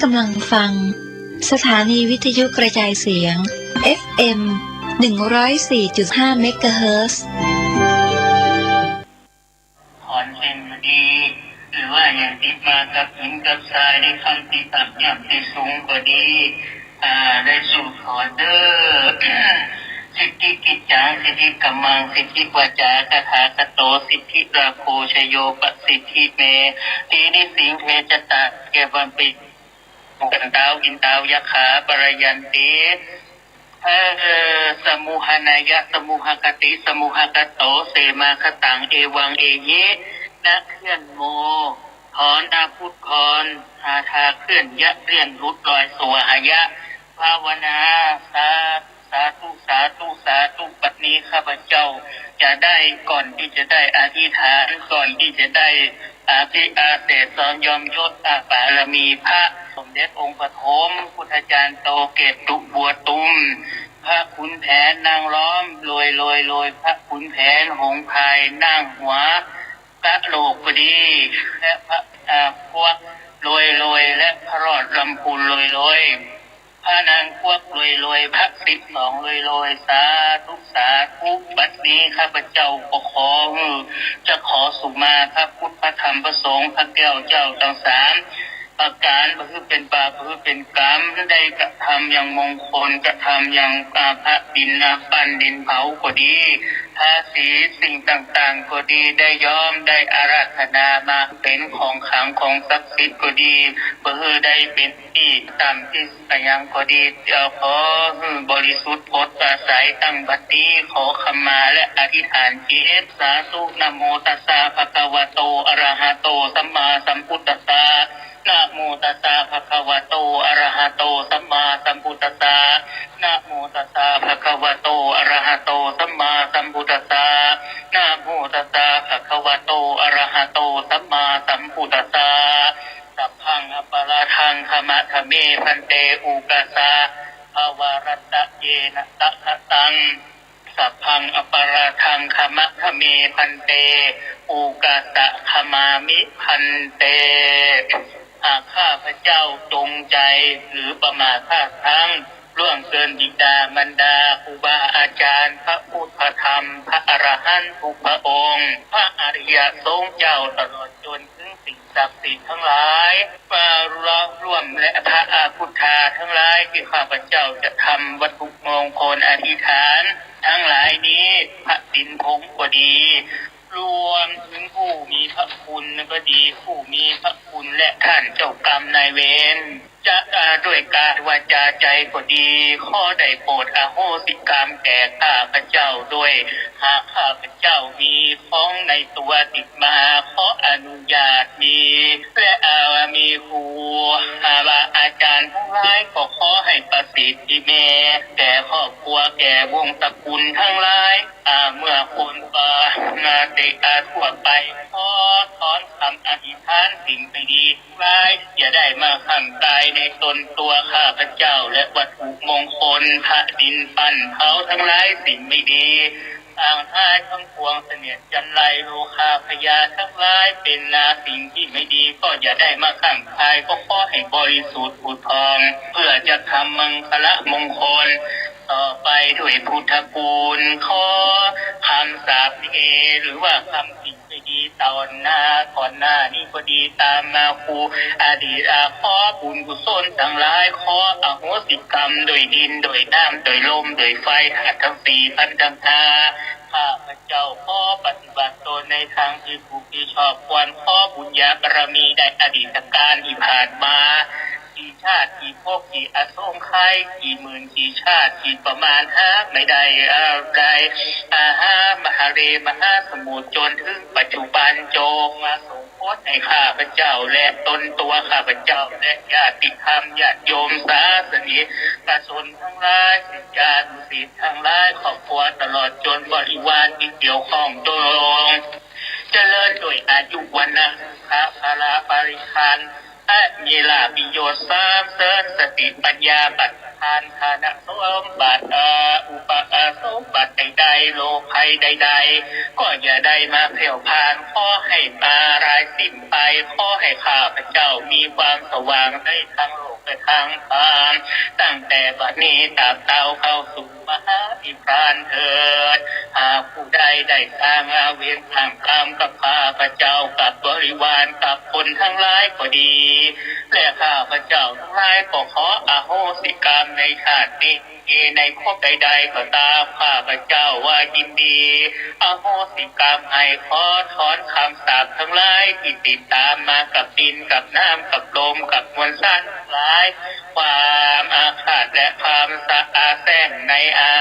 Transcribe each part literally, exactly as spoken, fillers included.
กำลังฟัง สถานีวิทยุกระจายเสียง เอฟเอ็ม หนึ่งร้อยสี่จุดห้า เมกะเฮิรตซ์ ถอนเส้นก็ดี หรือว่าอย่างติดมากับหินกับทราย ในคำติดต่ำย่ำติดสูงก็ดี อ่า ได้สู่ถอนเด้อ สิทธิกิจจัง สิทธิกัมมัง สิทธิวาจา ตถาคโต สิทธิราโภ ชโย ปะสิทธิเม ติ นิสสิงเท จะตะ แก่บัมปิ กันตาว อินตาว ยักขา ปะระยันติ เออ สมุหนายะ สมุหคติ สมุหคโต เสมาคตัง เอวัง เอหิ นะ เคลื่อนโม ถอนอาพุธ ถอนอาทา เคลื่อนยะ เคลื่อนหลุดลอย สวาหายะ ภาวนา สาธุ สาธุ สาธุ สาธุ บัดนี้ข้าพเจ้าจะได้ ก่อนที่จะได้อธิษฐาน ก่อนที่จะได้อภิอาเสสสอนยอมยศอาบารมีพระสมเด็จองค์ปฐม พุทธาจารย์โตเกตุบัวตุม พระขุนแผนนางล้อม โรย โรย โรย พระขุนแผนหงส์พายนั่งหัว กะโหลกก็ดี และพระ อ่า พวกโรย โรย และพระรอดลำพูน โรย โรย พระนางพวกโรย โรย พระสิบสอง โรย โรย สาธุ สาธุ บัดนี้ข้าพเจ้าก็ขอ จะขอสุมาพระพุทธ พระธรรม พระสงฆ์ พระแก้วเจ้าทั้งสามประก๋าน บ่หื้อเป๋นบาป บ่หื้อเป๋นกรรม ได้กระทำอย่างมงคล กระทำอย่าง อ่า พระดิน อ่า ปั้นดินเผาก็ดี ทาสีสิ่งต่างๆ ก็ดี ได้ย้อม ได้อาราธนามา เป๋นของขลังของศักดิ์สิทธิ์ก็ดี บ่หื้อได้เป๋นตี้ต่ำตี้เสียงก็ดี เอ่อ ขอหื้อบริสุทธิ์ผดใสตั้งบัดนี้ ขอขมาและอธิษฐานจิต สาธุ นะโมตัสสะ ภะคะวะโต อะระหะโต สัมมาสัมพุทธัสสะ นะโมตัสสะ ภะคะวะโต อะระหะโต สัมมาสัมพุทธัสสะ นะโมตัสสะ ภะคะวะโต อะระหะโต สัมมาสัมพุทธัสสะ นะโมตัสสะ ภะคะวะโต อะระหะโต สัมมาสัมพุทธัสสะ สัพพังอปะราทัง ขะมะทะเม ภันเต โอกาสะ ภะวะรัตตะเยนะ ตะขะตัง สัพพังอปะราทัง ขะมะทะเม ภันเต โอกาสะ ขะมามิ ภันเต หากข้าพเจ้าจงใจหรือประมาทพลาดพลั้ง ล่วงเกินบิดามารดา ครูบาอาจารย์ พระพุทธ พระธรรม พระอรหันต์ทุกพระองค์ พระอริยสงฆ์เจ้า ตลอดจนถึงสิ่งศักดิ์สิทธิ์ทั้งหลาย มาร่วมและพระอาพุทธาทั้งหลาย ตี้ข้าพเจ้าจะทำวัตถุมงคลอธิษฐานทั้งหลายนี้ พระสินผมก็ดี รวมถึงผู้มีพระคุณก็ดี ผู้มีพระคุณและท่านเจ้ากรรมนายเวร จะ อ่า ด้วยกายวาจาใจก็ดี ขอได้โปรดอโหสิกรรมแก่ข้าพเจ้าด้วย หากข้าพเจ้ามีของในตัวติดมา ขออนุญาตมี และ อ่า มีครู อ่า บาอาจารย์ทั้งหลาย ก็ขอให้ประสิทธิเม แก่ครอบครัว แก่วงศ์ตระกูลทั้งหลาย อ่า เมื่อคนปกติ อ่า ทั่วไป ขอถอนคำอธิษฐานสิ่งไม่ดีร้าย อย่าได้มาข้างกายในตนตัวข้าพเจ้า และวัตถุมงคล พระดินปั้นเผาทั้งหลาย สิ่งไม่ดี ต่างท้ายทั้งปวง เสนียดจัญไร โรคาพยาธิทั้งหลาย เป็นนาสิ่งที่ไม่ดี ก็อย่าได้มาข้างกาย ก็ขอให้บริสุทธิ์ผุดผ่อง เพื่อจะทำมังคละมงคล ต่อไปด้วยพุทธกูล ขอคำสาปเหตุ หรือว่าคำสิ่งไม่ดีต่อหน้า ก่อนหน้านี้ก็ดี ตามมาครูอดีต อา ขอบุญกุศลทั้งหลาย ขออโหสิกรรม ด้วยดิน ด้วยน้ำ ด้วยลม ด้วยไฟ ธาตุทั้งสี่ ขันธ์ทั้งห้า ข้าพเจ้าขอปฏิบัติตนในทางที่ถูกที่ชอบควร ขอบุญญาบารมีในอดีตกาลที่ผ่านมา กี่ชาติกี่ภพกี่อสงไขย กี่หมื่นกี่ชาติกี่ประมาณ หาไม่ได้ เอ่อ ได้ อาหามหาเลมหาสมุทร จนถึงปัจจุบัน จงมาส่งผลให้ข้าพเจ้า และตนตัวข้าพเจ้า และญาติธรรมญาติโยมสาสนิกชนทั้งหลาย ศิษยานุศิษย์ทั้งหลาย ครอบครัวตลอดจนบริวารที่เกี่ยวข้อง จงเจริญด้วยอายุ วรรณะ สุขะ พละ ปริภาณ มีลาภมียศสรรเสริญ สติปัญญาปัจจุบัน ธนสมบัติ เอ่อ อุปสมบัติใดๆ โรคภัยใดๆ ก็อย่าได้มาแผ่วพราน ขอหื้อมาลายสิ้นไป ขอหื้อข้าพเจ้ามีความสว่างในทางโลกและทางธรรม ตั้งแต่บัดนี้ตราบเต้าเข้าสู่ มหานิพพานเถิด หากผู้ใดได้สร้างเวรสร้างกรรมกับข้าพเจ้า กับบริวาร กับคนทั้งหลายก็ดี และข้าพเจ้าทั้งหลายก็ขออโหสิกรรมในชาตินี้ ในภพใดๆ ก็ตาม ข้าพเจ้าว่ายินดี อโหสิกรรมให้ ขอถอนคำสาปทั้งหลายที่ติดตามมากับดิน กับน้ำ กับลม กับมวลสารทั้งหลาย ความอาฆาตและความสาบแช่งในอา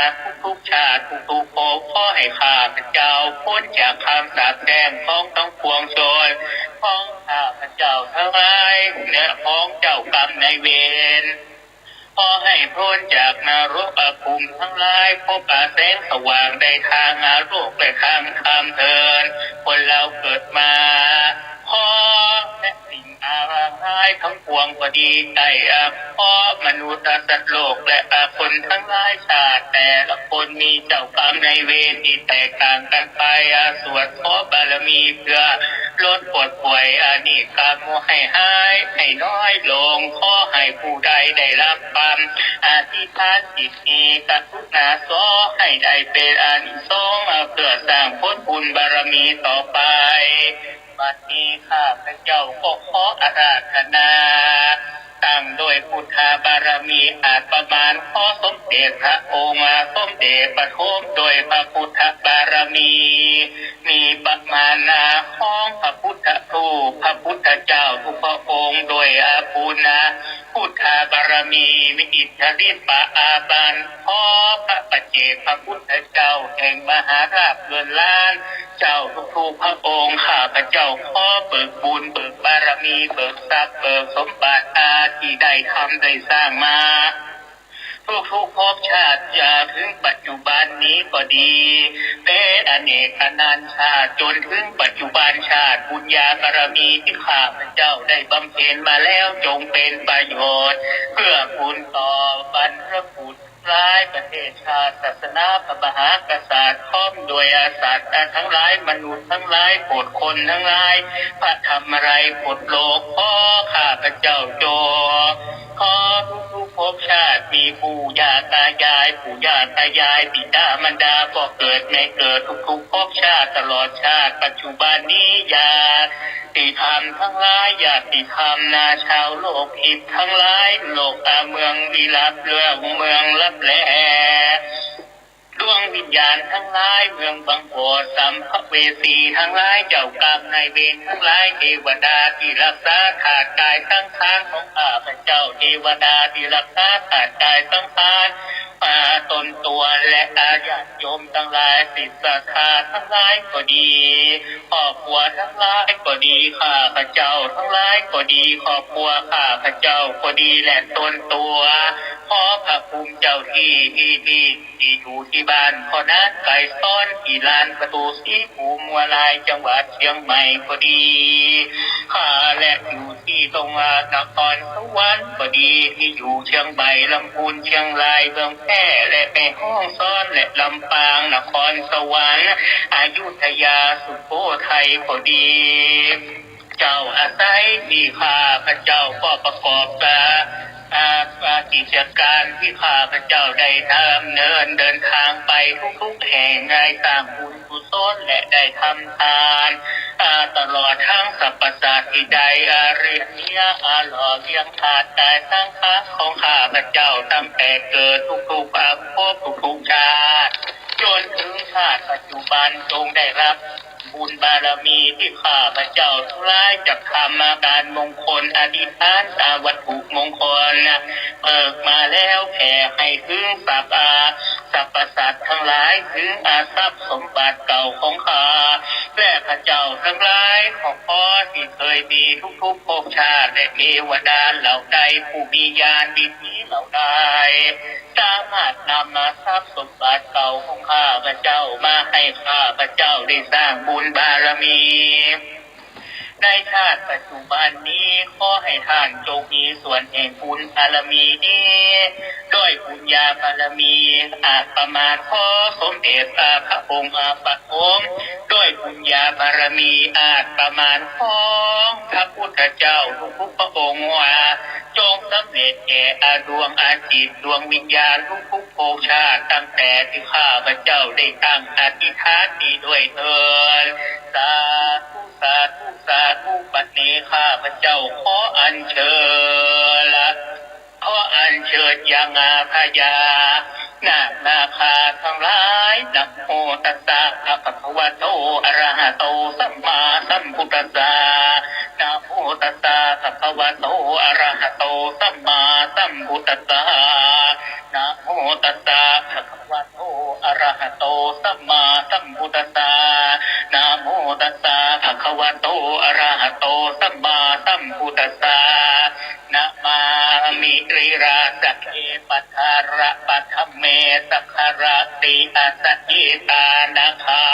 ทุกๆชาติทุกๆภพ ขอให้ข้าพเจ้าพ้นจากความสาบแช่งของทั้งปวงชน ของข้าพเจ้าทั้งหลาย และของเจ้ากรรมนายเวร ขอให้พ้นจากนรกภูมิทั้งหลาย พบแสงสว่างในทางนรกและทางธรรมเถิด คนเราเกิดมา ขอและสิ่ง อาลังหายทั้งปวงก็ดี ได้อาขอมนุษย์สัตว์โลกและอาคนทั้งหลายชาติ แต่ละคนมีเจ้ากรรมนายเวรที่แตกต่างกันไป อาสวดขอบารมีเพื่อลดปลดปล่อยอานิจกรรมให้หายให้น้อยลง ขอให้ผู้ใดได้รับกรรมอธิษฐานจิตมีกรุณาสอให้ได้เป็นอานิสงส์เพื่อสร้างผลบุญบารมีต่อไป บัดนี้ข้าพเจ้าก็ขออาราธนา ตั้งโดยพุทธบารมีอันประมาณ ขอสมเด็จพระองค์สมเด็จประถมโดยพระพุทธบารมี มีประมาณนาของพระพุทธรูป พระพุทธเจ้าทุกพระองค์ โดยอาบุญนะ พุทธบารมี มีอิทธิฤทธิ์ปะอาบัน ขอพระปัจเจกพระพุทธเจ้าแห่งมหาราชเงินล้าน เจ้าทุกๆพระองค์ ข้าพเจ้าขอเบิกบุญ เบิกบารมี เบิกทรัพย์ เบิกสมบัติอาที่ได้ทำได้สร้างมา ทุกๆภพชาติจนถึงปัจจุบันนี้ก็ดี เป็นอเนกอนันต์ชาติจนถึงปัจจุบันชาติ บุญญาบารมีที่ข้าพเจ้าได้บำเพ็ญมาแล้ว จงเป็นประโยชน์เกื้อกูลต่อบรรพบุรุษ หลายประเทศชาติศาสนา พระมหากษัตริย์ พร้อมด้วยสัตว์ทั้งหลาย มนุษย์ทั้งหลาย โปรดคนทั้งหลาย พระธรรมอะไรโปรดโลก ขอข้าพเจ้าจง ขอทุกๆภพชาติ มีปู่ย่าตายาย ปู่ย่าตายาย บิดามารดา พ่อเกิดแม่เกิด ทุกๆภพชาติ ตลอดชาติปัจจุบันนี้ ญาติธรรมทั้งหลาย ญาติธรรมนาชาวโลกทิพย์ทั้งหลาย โลกอาเมืองลี้ลับ เรื่องเมืองลับแล ดวงวิญญาณทั้งหลาย เมืองบังบอด สัมภเวสีทั้งหลาย เจ้ากรรมนายเวรทั้งหลาย เทวดาที่รักษาธาตุกายสังขารของข้าพเจ้า เทวดาที่รักษาธาตุกายสังขาร อ่า ตนตัว และอาญาติโยมทั้งหลาย ศิษย์ศรัทธาทั้งหลายก็ดี ครอบครัวทั้งหลายก็ดี ข้าพเจ้าทั้งหลายก็ดี ครอบครัวข้าพเจ้าก็ดี และตนตัว ขอพระภูมิเจ้าที่ ที่ ที่ ที่อยู่ที่บ้าน ขอนั้นไกลสอน ที่ลานประตูสีภูมิวัวลาย จังหวัดเชียงใหม่ก็ดี ข้าและอยู่ที่ตรงนครสวรรค์ก็ดี ที่อยู่เชียงใหม่ ลำพูน เชียงราย เมืองแพร่ และแม่ฮ่องสอน และลำปาง นครสวรรค์ อยุธยา สุโขทัยก็ดี เจ้าอาศัยที่ข้าพเจ้าก็ประกอบกับ อ่า กิจการที่ข้าพเจ้าได้ดำเนินเดินทางไปทุกๆแห่ง ได้สร้างบุญกุศลและได้ทำทาน อ่า ตลอดทั้งสรรพสัตว์ที่ได้ อ่า เลี้ยง อ่า หล่อเลี้ยงธาตุกายสังขารของข้าพเจ้าตั้งแต่เกิดทุกๆ อ่า ภพทุกๆชาติ จนถึงชาติปัจจุบัน จงได้รับ บุญบารมีที่ข้าพเจ้าทั้งหลายจักทำการมงคล อธิษฐานตามวัตถุมงคล เบิกมาแล้วแผ่ให้ถึงสรรพ สรรพสัตว์ทั้งหลาย ถึงอาทรัพย์สมบัติเก่าของข้า และข้าพเจ้าทั้งหลาย ขอขอที่เคยมีทุกๆภพชาติ และเทวดาเหล่าใด ผู้มีญาณดีๆเหล่าใด สามารถนำอาทรัพย์สมบัติเก่าของข้าพเจ้ามาให้ข้าพเจ้าได้สร้างบุญบารมี ในชาติปัจจุบันนี้ ขอหื้อต้านจงมีส่วนแห่งบุญบารมีนี้ ด้วยบุญญาบารมี อาจประมาณของสมเด็จพระองค์ปฐม ด้วยบุญญาบารมี อาจประมาณของพระพุทธเจ้าทุกๆพระองค์ว่า จงสำเร็จแก่อดวงจิตดวงวิญญาณทุกๆภพชาติ ตั้งแต่ตี้ข้าพเจ้าได้ตั้งอธิษฐานนี้ด้วยเทอญ สาธุ สาธุ สาธุ บัดนี้ข้าพเจ้าขออัญเชิญละ ขออัญเชิญยังอาพญานาคนาคาตังหลาย นะโมตัสสะ ภะคะวะโต อะระหะโต สัมมาสัมพุทธัสสะ นะโมตัสสะ ภะคะวะโต อะระหะโต สัมมาสัมพุทธัสสะ นะโมตัสสะ ภะคะวะโต อะระหะโต สัมมาสัมพุทธัสสะ นะโมตัสสะ ภะคะวะโต อะระหะโต สัมมาสัมพุทธัสสะ นะมามิ ริราสะเข ปะทะระปะทะเม สักขะระติ อะสะหิตานะคา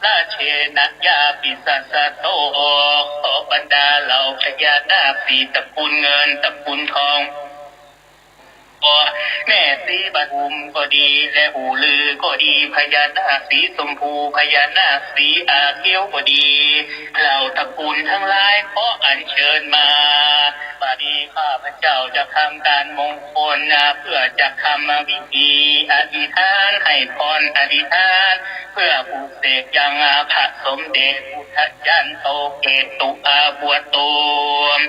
ราเชนะ ยาปิสัสสะโต ขอบรรดาเหล่าพญานาคสีตระกูลเงินตระกูลทอง แม่สีปทุมก็ดี และปู่ฤๅก็ดี พญานาคสีชมพู พญานาคสีอาเขียวก็ดี เหล่าตระกูลตังหลายขออัญเชิญมา บัดนี้ข้าพเจ้าจะทำการมงคลนะ เพื่อจะทำพิธีอธิษฐานให้พร อธิษฐานเพื่อปลุกเสกยังพระสมเด็จพุทธยันโตเกตุอาบัวตูม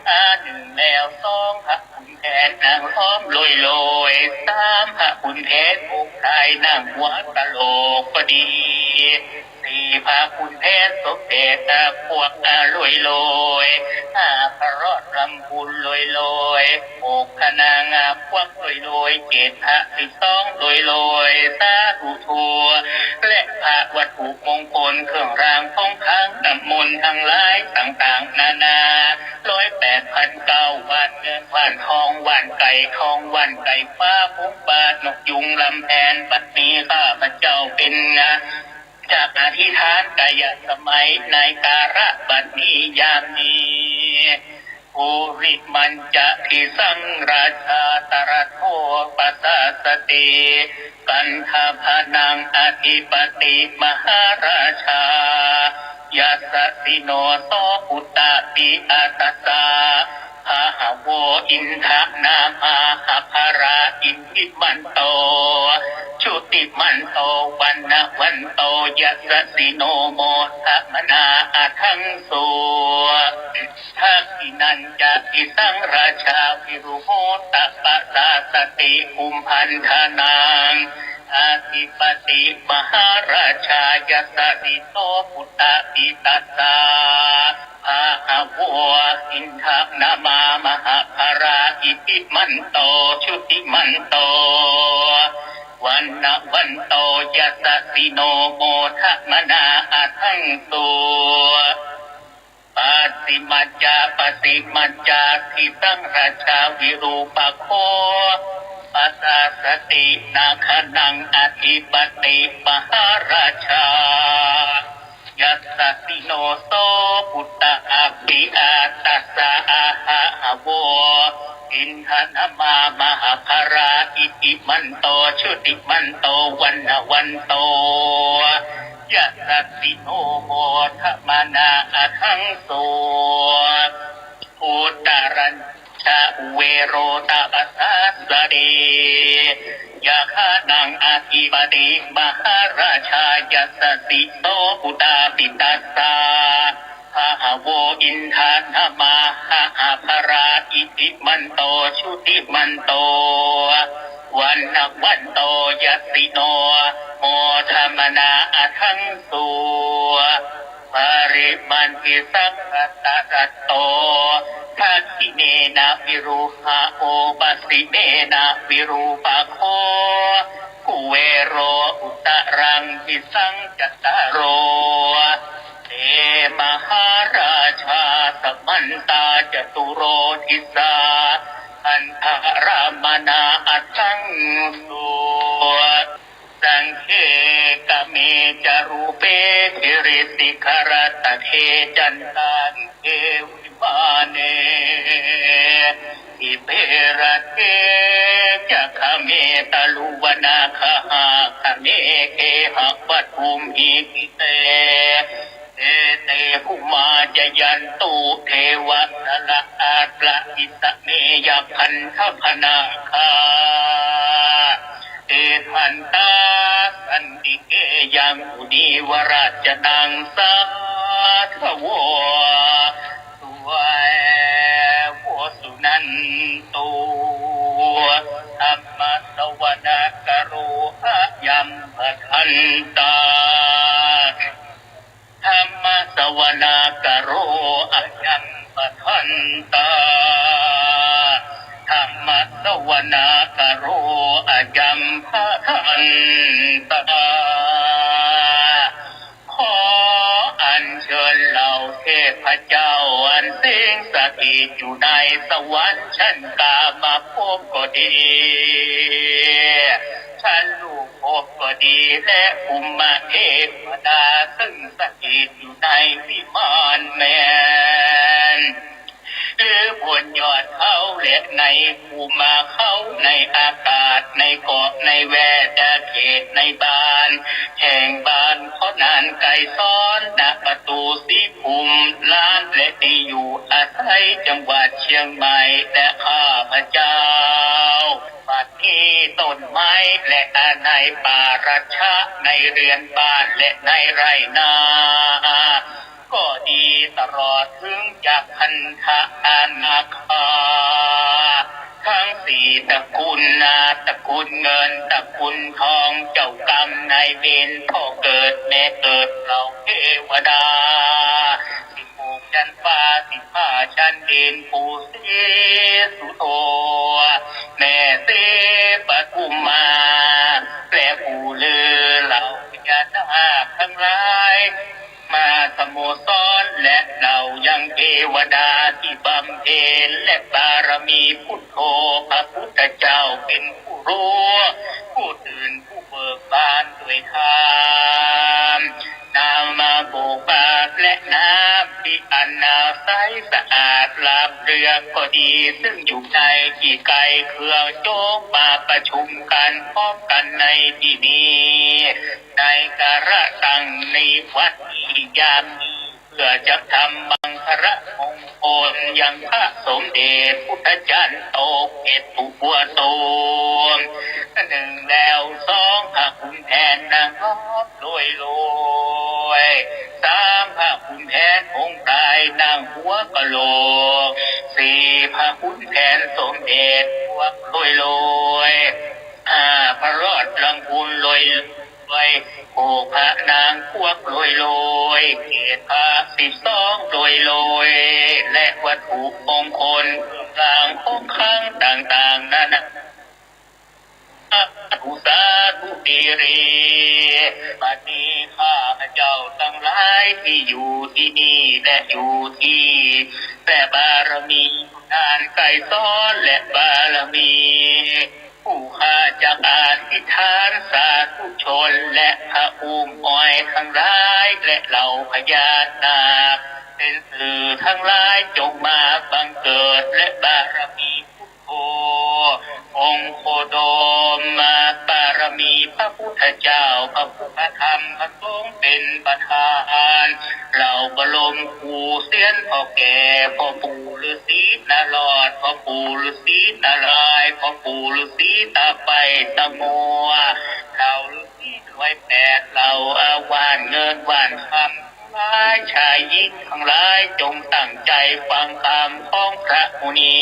อาหนึ่งแล้วสอง พระขุนแผนนางล้อมโลยโลย สาม พระขุนแผนองค์ชายนางหัวกะโหลกก็ดี สี่ พระขุนแผนสมเด็จนางพวกอาโลยโลย ห้า พระรอดลำพูนโลยโลย หก พระนางอาพวกโลยโลย เจ็ด พระสิบสองโลยโลย สาธุทั่ว และพระวัตถุมงคลเครื่องรางของขลังน้ำมนต์ตังหลายต่างๆนานา ร้อยแปดพันเก้า ว่านเงินว่านทอง ว่านไก่ทอง ว่านไก่ฟ้า หงส์ป่า นกยูงลำแผน บัดนี้ข้าพเจ้าเป๋นนะ จักอธิษฐานกายสมัยในกาละบัดนี้ยามนี้ ภูริมัญจะทิสังราชา ตระโถ ปัสสาสติ กัณฑปะนัง อธิปติ มหาราชา ยัสสะสิโน โส ปุตตะปิ อัตตะสสะ พะหะโว อินทะนามะ มหะภะระ อิทธิมันโต ชุติมันโต วัณณะวันโต ยัสสะสิโน โมทะมะนา อะหังสุ ทักขิณัญจะทิสังราชา วิรุโหตะ ปัสสาสติ กุมภัณฑะนัง อธิปติ มหาราชา ยัสสะสิโน ปุตตะปิ ตัสสะ พะหะโว อินทะนามะ มหะภะระ อิทธิมันโต ชุติมันโต วัณณะวันโต ยัสสะสิโน โมทะมะนา อะหังสุ ปัสสิมัญจะ ปัสสิมัญจะทิสังราชา วิรูปะโข ปัสสาสติ นาคะนัง อธิปติ มหาราชา ยัสสะสิโน โส ปุตตะปิ อัตตะสสะ อะหะโว อินทะนามะ มหะภะระ อิทธิมันโต ชุติมันโต วัณณะวันโต ยัสสะสิโน โมทะมะนา อะหังสุ อุตตะรัญจะ คุเวโร ตะ ปัสสาสติ ยะคานัง อธิปติ มหาราชา ยัสสะสิโน ปุตตะปิ ตัสสะ พะหะโว อินทะนามะ มหะภะระ อิทธิมันโต ชุติมันโต วัณณะวันโต ยัสสิโน โมทะมะนา อะหังสุ ปริมัญจะทิสังรัตตะรัตโต ทักขิเณนะ วิรูหะโข ปัสสิเมนะ วิรูปะโข คุเวโร อุตตะรัง ทิสัง จัตตาโร เต มหาราชา สมันตะ จตุโร ทิสา คันธะ รามะนา อะหังสุ สังเฆ ก เม จารูเป กิริสิขรัตถะเข จันตาริเข วิมาเน สิเป รัตเถ จะขเม ตะลุวนา คหะคะเน เขหะปะทุมหิ สิเต เอเต ภุมมา จยันตุ เทวะ สะระอา สะระ อิสะเม ยะขันทะ พะนาคา ติฏฐันตา สันติเกยัง มุนีวรัจจะนัง สาธะโว สุวัยโว สุนันตุ ธัมมะสะวะนะกะโร อะยัม ปะทันตา ธัมมะสะวะนะกะโร อะยัม ปะทันตา ธัมมะสะวะนะกะโร อะยัม ปะทันตา ขออัญเชิญเหล่าเทพเจ้าอันสิงสถิตอยู่ในสวรรค์ชั้นกามภพก็ดี ชั้นรูปภพก็ดี และภูมิเทวดาซึ่งสถิตอยู่ในวิมานแมน หรือบนยอดเขาและในภูมาเขา ในอากาศ ในเกาะ ในแว่นแดนเขต ในบ้าน แห่งบ้าน ขอหนานไกรสอน ณ ประตูสีภูมิ ร้านและที่อยู่อาศัยจังหวัดเชียงใหม่ และข้าพเจ้า บัดนี้ต้นไม้และในป่าราชะ ในเรือนบ้านและในไร่นา ก็ดีตลอดถึงจักขันธะอาณาคา ทั้งสี่ตระกูลนา ตระกูลเงิน ตระกูลทอง เจ้ากรรมนายเวร พ่อเกิดแม่เกิด เหล่าเทวดา สิบหกชั้นฟ้า สิบห้าชั้นดิน ปู่ศรีสุโธ แม่ศรีปทุมมา และปู่ฤาษี เหล่าพญานาคทั้งหลาย มาสโมสร และเหล่ายังเทวดาที่บำเพ็ญ และบารมีพุทโธ พระพุทธเจ้าเป็นผู้รู้ ผู้ตื่น ผู้เบิกบานด้วยธรรม นำมาโบกบาตรและน้ำที่อันนาใสสะอาดหลาบเลือกก็ดี ซึ่งอยู่ในที่ไกลเคือง จงมาประชุมกันพร้อมกันในที่นี้ ในกาละครั้งนี้ วันนี้ ยามนี้ เพื่อจะทำมังคละมงคลยังพระสมเด็จพุทธจารย์โต เกตุวัตโต หนึ่งแล้ว สอง พระขุนแผนนางฮอมโลยโลย สาม พระขุนแผนองค์พลายนางหัวกะโหลก สี่ พระขุนแผนสมเด็จพวกโลยโลย ห้า พระรอดลังคูนโลยโลย หก พระนางพวกโลยโลย เจ็ด พระสิบสองโลยโลย และวัตถุมงคลเครื่องรางของขลังต่างๆ นานา สาธุ สาธุ สาธุ ทีรี บัดนี้ข้าพเจ้าทั้งหลายที่อยู่ที่นี่และอยู่ที่ และบารมีนานไกรสอน และบารมี ผู้ข้าจักอธิษฐานสาธุชน และพระอุ้มอ้อยทั้งหลาย และเหล่าพญานาค เป็นสื่อทั้งหลาย จงมาบังเกิด และบารมีพุทโธ องค์โคดม บารมีพระพุทธเจ้า พระพุทธธรรม พระสงฆ์เป็นประธาน เหล่าบรมครูเซียนพ่อแก่ พ่อปู่ฤาษีนารอด พ่อปู่ฤาษีนารายณ์ พ่อปู่ฤาษีตาไปตามัว เหล่าฤาษีรวยแปด เหล่าอาหว่านเงินหว่านคำทั้งหลาย ชายหญิงทั้งหลาย จงตั้งใจฟังธรรมของพระมุนี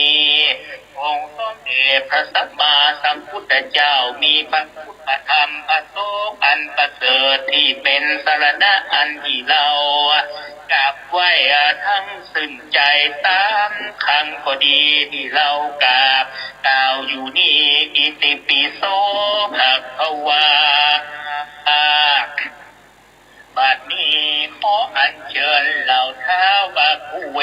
องค์สมเด็จพระสัมมาสัมพุทธเจ้า มีพระพุทธธรรมพระสงฆ์อันประเสริฐ ที่เป็นสรณะอันที่เรากราบไหว้ทั้งสิ้นใจ สามครั้งก็ดีที่เรากราบกล่าวอยู่นี้ อิติปิโส ภะคะวา บ บัดนี้ขออัญเชิญเหล่าท้าวอาคุเว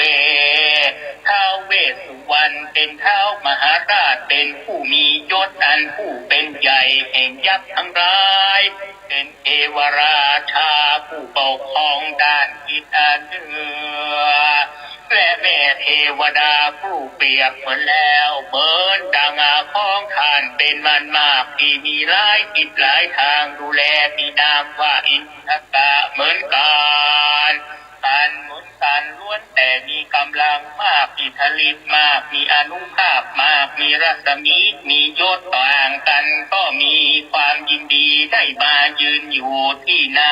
ท้าวเวสสุวรรณเป๋นท้าวมหาราช เป๋นผู้มียศอันผู้เป๋นใหญ่แห่งยักษ์ตังหลาย เป๋นเทวราชาผู้ปกครองด้านทิศเหนือ และแม่เทวดาผู้เปรียบเหมือนแล้ว เหมือนดังอาของท่านเป๋นอันมาก ตี้มีหลายทิศหลายตางดูแล มีนามว่าอินทกะเหมือนกั๋น กั๋นเหมือนกั๋น ล้วนแต่มีก๋ำลังมาก อิทธิฤทธิ์มาก มีอานุภาพมาก มีรัศมี มียศต่างกั๋น ก็มีความยินดีได้มายืนอยู่ตี้ใน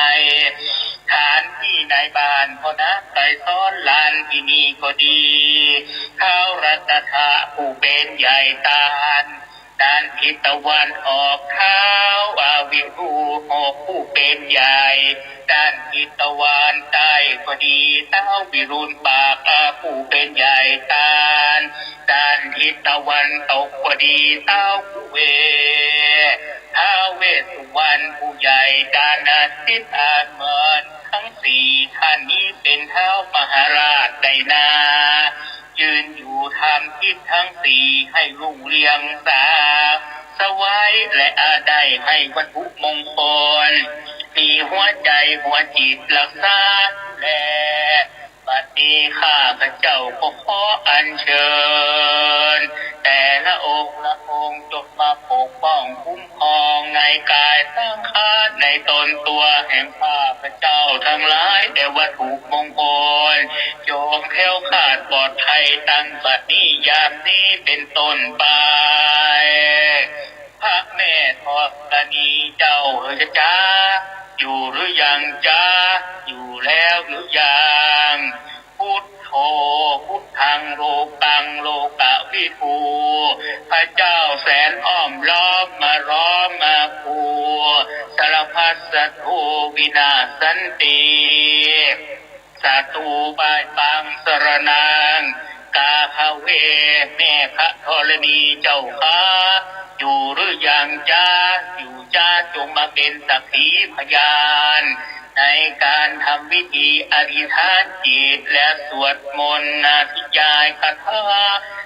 สถานตี้ในบ้านพ่อน้ำไกรสรหลานตี้นี่ก็ดี ท้าวรัตถะผู้เป๋นใหญ่ตาน ด้านทิศตะวันออก ท้าวอาวิรูหกผู้เป๋นใหญ่ ด้านทิศตะวันใต้ก็ดี ท้าววิรูปากาผู้เป๋นใหญ่ตาน ด้านทิศตะวันตกก็ดี ท้าวคุเว ท้าวเวสสุวรรณผู้ใหญ่ ด้านทิศเหนือ เหมือนตังสี่ท่านนี้เป๋นท้าวมหาราชได้นา ยืนอยู่ทำกิจตังสี่ให้รุ่งเรืองสา สวัยและอาได้ให้วัตถุมงคล มีหัวใจ๋หัวจิตรักษาดูแล บัดนี้ข้าพเจ้าก็ขออัญเชิญ แต่ละองค์ละองค์จงมาปกป้องคุ้มครองในกายสังขารในตนตัวแห่งข้าพเจ้าตังหลาย และวัตถุมงคล จงแคล้วคลาดปลอดภัยตั้งบัดนี้ยามนี้เป๋นต้นไป พระแม่ธรณีเจ้าเอ๋ยจ๊ะ อยู่หรือยังจ๊ะ อยู่แล้วหรือยัง พุทโธ พุทธัง โลกัง โลกวิทู พระเจ้าแสนอ้อมล้อมมาล้อมมาคู สารพัสสัตว์วินาศสันติ ศัตรูป้ายปางสรณัง กาขเว แม่พระธรณีเจ้าข้า อยู่หรือยังจ๊ะ อยู่จ๊ะ จงมาเป๋นสักขีพยาน ในการทำพิธีอธิษฐานจิตและสวดมนต์อภิญญาคาถา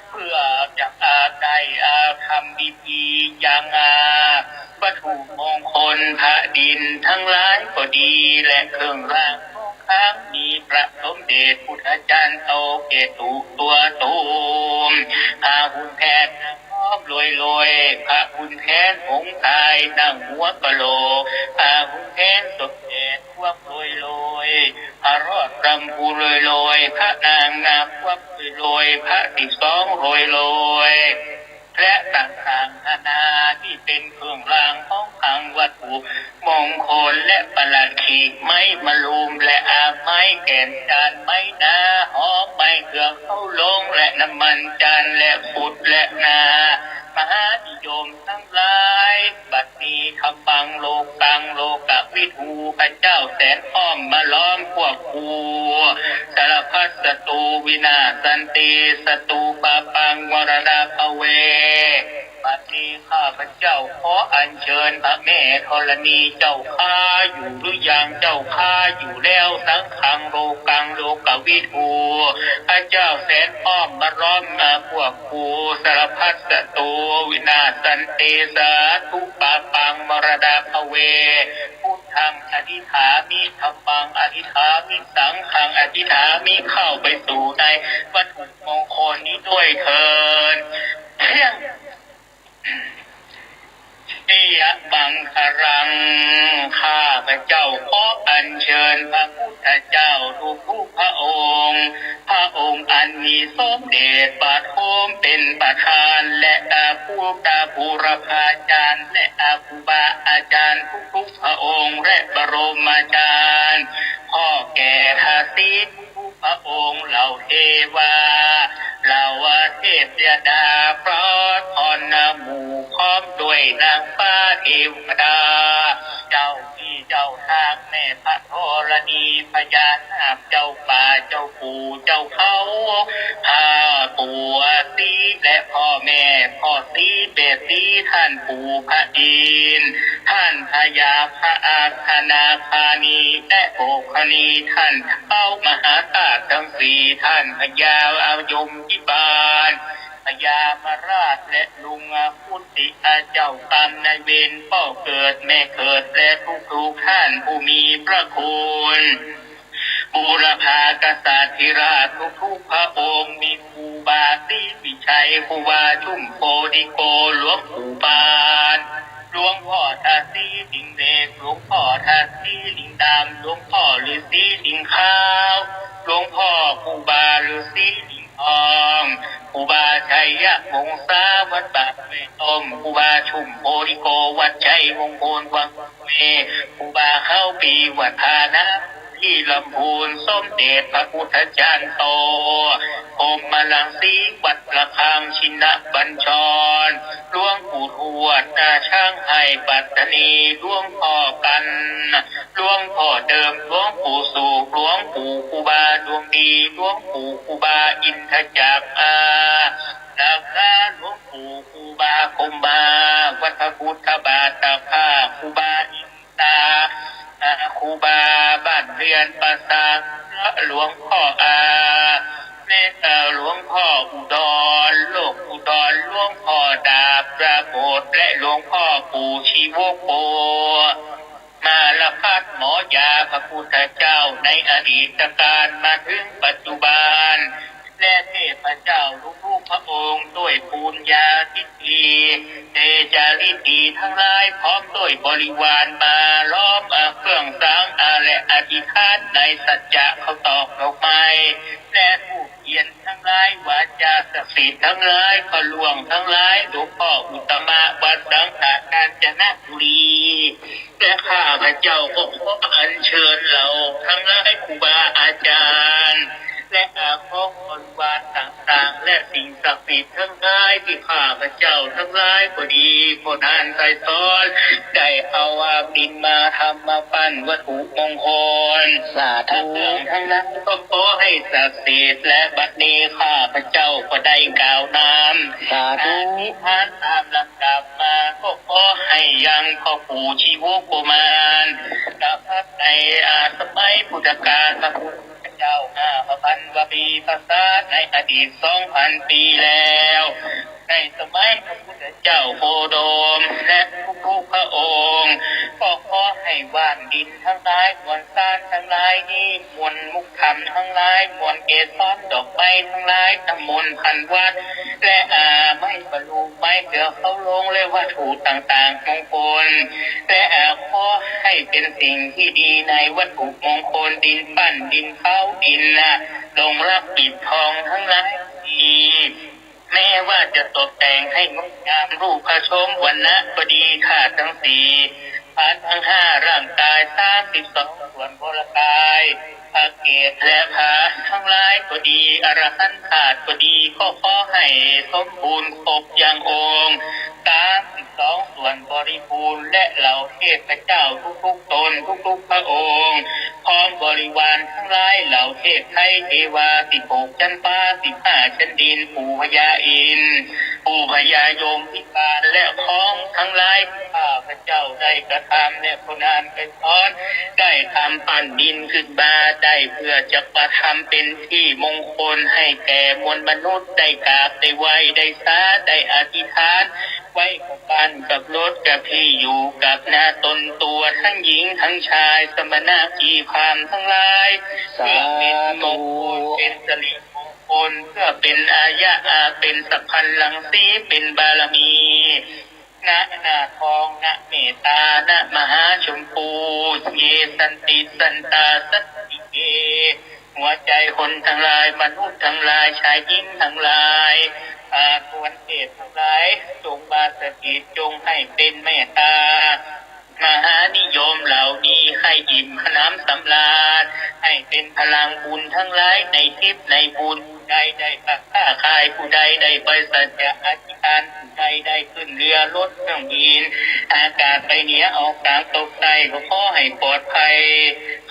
เพื่อจะอาได้อาทำพิธียังอาวัตถุมงคลพระดินตังหลายก็ดี และเครื่องรางของขลัง มีพระสมเด็จพุทธจารย์โตเกตุตัวตูม พระขุนแผนนางอ้อมโรยโรย พระขุนแผนหงส์ตายนั่งหัวกะโหลก พระขุนแผนสมเด็จพวกโรยโรย พระรอดรำภูโรยโรย พระนางนาคพวกโรยโรย พระสิบสองโรยโรย และต่างๆนานาตี้เป๋นเครื่องรางของขลังวัตถุมงคล และประหลัดขีกไม้มะลุม และอาไม้แก่นจานไม้นา หอมไม้เครือเข้าหลง และน้ำมันจันทร์ และขุด และนา มหานิยมตังหลาย บัดนี้ธัมมัง โลกัง โลกวิทู พระเจ้าแสนอ้อมมาล้อมพวกกู สารพัสสัตว์วินาศสันติ สัตว์ปาปัง มรณาภเว บัดนี้ข้าพเจ้าขออัญเชิญพระแม่ธรณีเจ้าข้า อยู่หรือยังเจ้าข้า อยู่แล้ว สังฆัง โลกัง โลกวิทู พระเจ้าแสนอ้อมมาล้อมมาพวกกู สารพัสสัตว์วินาศสันติ สัตว์ปาปัง มรณาภเว พุทธังอธิษฐามิ ธัมมังอธิษฐามิ สังฆังอธิษฐามิ เข้าไปสู่ในวัตถุมงคลนี้ด้วยเถิด เพียง ปิยมังคลัง ข้าพเจ้าขออัญเชิญพระพุทธเจ้าทุกๆพระองค์ พระองค์อันมีสมเด็จพระโทมเป็นประธาน และอาภูตาบูรพาจารย์ และอาครูบาอาจารย์ทุกๆพระองค์ และบรมอาจารย์ พ่อแก่ทาสีทุกๆพระองค์ เหล่าเทวา เหล่าเทพยดาฟ้าคอนหมู่ พร้อมด้วยนางฟ้าเทวดา เจ้าที่เจ้าทางแม่พระธรณี พญานาคเจ้าป่าเจ้าปู่เจ้าเขา อ่า ปู่ศรีและพ่อแม่พ่อศรีแม่ศรี ท่านปู่พระอินทร์ ท่านพญาพระอาคณาคานีและโภคณี ท่านท้าวมหาธาตุทั้งสี่ ท่านพญายมพิบาล พญามราชและลุงอคุติ เจ้ากรรมนายเวร พ่อเกิดแม่เกิด และทุกๆท่านผู้มีพระคุณ บูรพากษัตริย์ธิราชทุกๆพระองค์ มีครูบาศรีวิชัย ครูบาชุมโพธิโก หลวงปู่ปาน หลวงพ่อทาสีลิงเหล็ก หลวงพ่อทาสีลิงดำ หลวงพ่อฤาษีลิงขาว หลวงพ่อครูบาฤาษีลิงทอง ครูบาชัยวงศาวัดป่าห้วยต้ม ครูบาชุมโพธิโกวัดชัยมงคลวัง เว ครูบาเขาปีวัฒนาที่ลำพูน สมเด็จพระพุทธจารย์โต พรหมรังสีวัดระฆังชินบัญชร หลวงปู่ทวดนาช้างไฮปัตตานี หลวงพ่อกัน หลวงพ่อเดิม หลวงปู่สุข หลวงปู่ครูบาดวงดี หลวงปู่ครูบาอินทจักร อา รักษา หลวงปู่ครูบาคมมา วัดพระพุทธบาทตากผ้า ครูบาอิน ตา อ่า ครูบาบ้านเรือนประสาท หลวงพ่ออา และ เอ่อ หลวงพ่ออุดร โลกอุดร หลวงพ่อดาบระโบด และหลวงพ่อปู่ชีวโก มารพัฒน์หมอยา พระพุทธเจ้าในอดีตกาลมาถึงปัจจุบัน และเทพเจ้าทุกๆพระองค์ด้วยปุญญาทิฏฐิ เตจาทิฏฐิทั้งหลาย พร้อมด้วยบริวารมาล้อมเอาเครื่องสังฆาและอธิษฐานในสัจจะข้าวตอกดอกไม้ และธูปเทียนทั้งหลาย วาจาศักดิ์สิทธิ์ทั้งหลาย พระล่วงทั้งหลาย หลวงพ่ออุตตมะวัดสังฆกาญจนบุรี และข้าพเจ้าก็ขออัญเชิญเหล่าทั้งหลายครูบาอาจารย์ และอาของบริวารต่างๆ และสิ่งศักดิ์สิทธิ์ทั้งหลายที่ข้าพเจ้าทั้งหลายก็ดี ผู้นั้นได้สอน ได้เอาอาดินมาทำมาปั้นวัตถุมงคล สาธุ เครื่องทั้งนั้นก็ขอให้ศักดิ์สิทธิ์ และบัดนี้ข้าพเจ้าก็ได้กล่าวนำ สาธุ อธิษฐานตามลำดับมา ก็ขอให้ยังพ่อปู่ชีวกุมาร ประทับในอาสมัยพุทธกาล พระพุทธเจ้าห้าพันกว่าปี ภาษาในอดีตสองพันปีแล้ว ในสมัยพระพุทธเจ้าโคดม และทุกๆพระองค์ ก็ขอให้ว่านดินทั้งหลาย มวลสารทั้งหลายนี้ มวลมุกธรรมทั้งหลาย มวลเกสรดอกไม้ทั้งหลาย น้ำมนต์พันวัตร และอาไม้ประดู่ ไม้เถื่อเขาลง และวัตถุต่างๆมงคล และอาขอให้เป็นสิ่งที่ดีในวัตถุมงคล ดินปั้น ดินเผา ดินนะ ลงรักปิดทองทั้งหลายดี แม้ว่าจะตกแต่งให้งดงามรูปผสมวรรณะก็ดี ธาตุทั้งสี่ ขันธ์ทั้งห้า ร่างกายสามสิบสองส่วน พลกาย พระเกศและพระทั้งหลายก็ดี อรหันต์ธาตุก็ดี ก็ขอให้สมบูรณ์ครบอย่างองค์ สามสิบสองส่วนบริบูรณ์ และเหล่าเทพเจ้าทุกๆตน ทุกๆพระองค์ พร้อมบริวารทั้งหลาย เหล่าเทพไทยเทวา สิบหกชั้นฟ้า สิบห้าชั้นดิน ปู่พญาอินทร์ ปู่พญายมพิบาล และของทั้งหลายที่ข้าพเจ้าได้กระทำ และผู้นั้นได้สอน ได้ทำปั้นดินขึ้นมา ได้เพื่อจะประทำเป็นที่มงคลให้แก่มวลมนุษย์ ได้กราบ ได้ไหว้ ได้สา ได้อธิษฐาน ไว้กับบ้านกับรถกับที่อยู่กับนาตนตัว ทั้งหญิงทั้งชาย สมณะชีพราหมณ์ทั้งหลาย สาธุ เพื่อเป็นมงคล เป็นสิริมงคล เพื่อเป็นอายะ อา เป็นสัพพัญญังสี เป็นบารมี นะ หน้าทอง นะ เมตตา นะ มหาชมพู เย สันติ สันตา สันติเก หัวใจคนทั้งหลาย มนุษย์ทั้งหลาย ชายหญิงทั้งหลาย อา ทวนเทพทั้งหลาย จงมาสถิต จงให้เป็นเมตตา มหานิยมเหล่านี้ ให้อิ่มหนำสำราญ ให้เป็น พลังบุญทั้งหลายในทิพย์ในบุญ ผู้ใดได้ปักผ้าคาย ผู้ใดได้ไปสัจจะอธิษฐาน ผู้ใดได้ขึ้นเรือรถเครื่องบินอากาศไปเหนือออกตางตกใต้ ก็ขอให้ปลอดภัย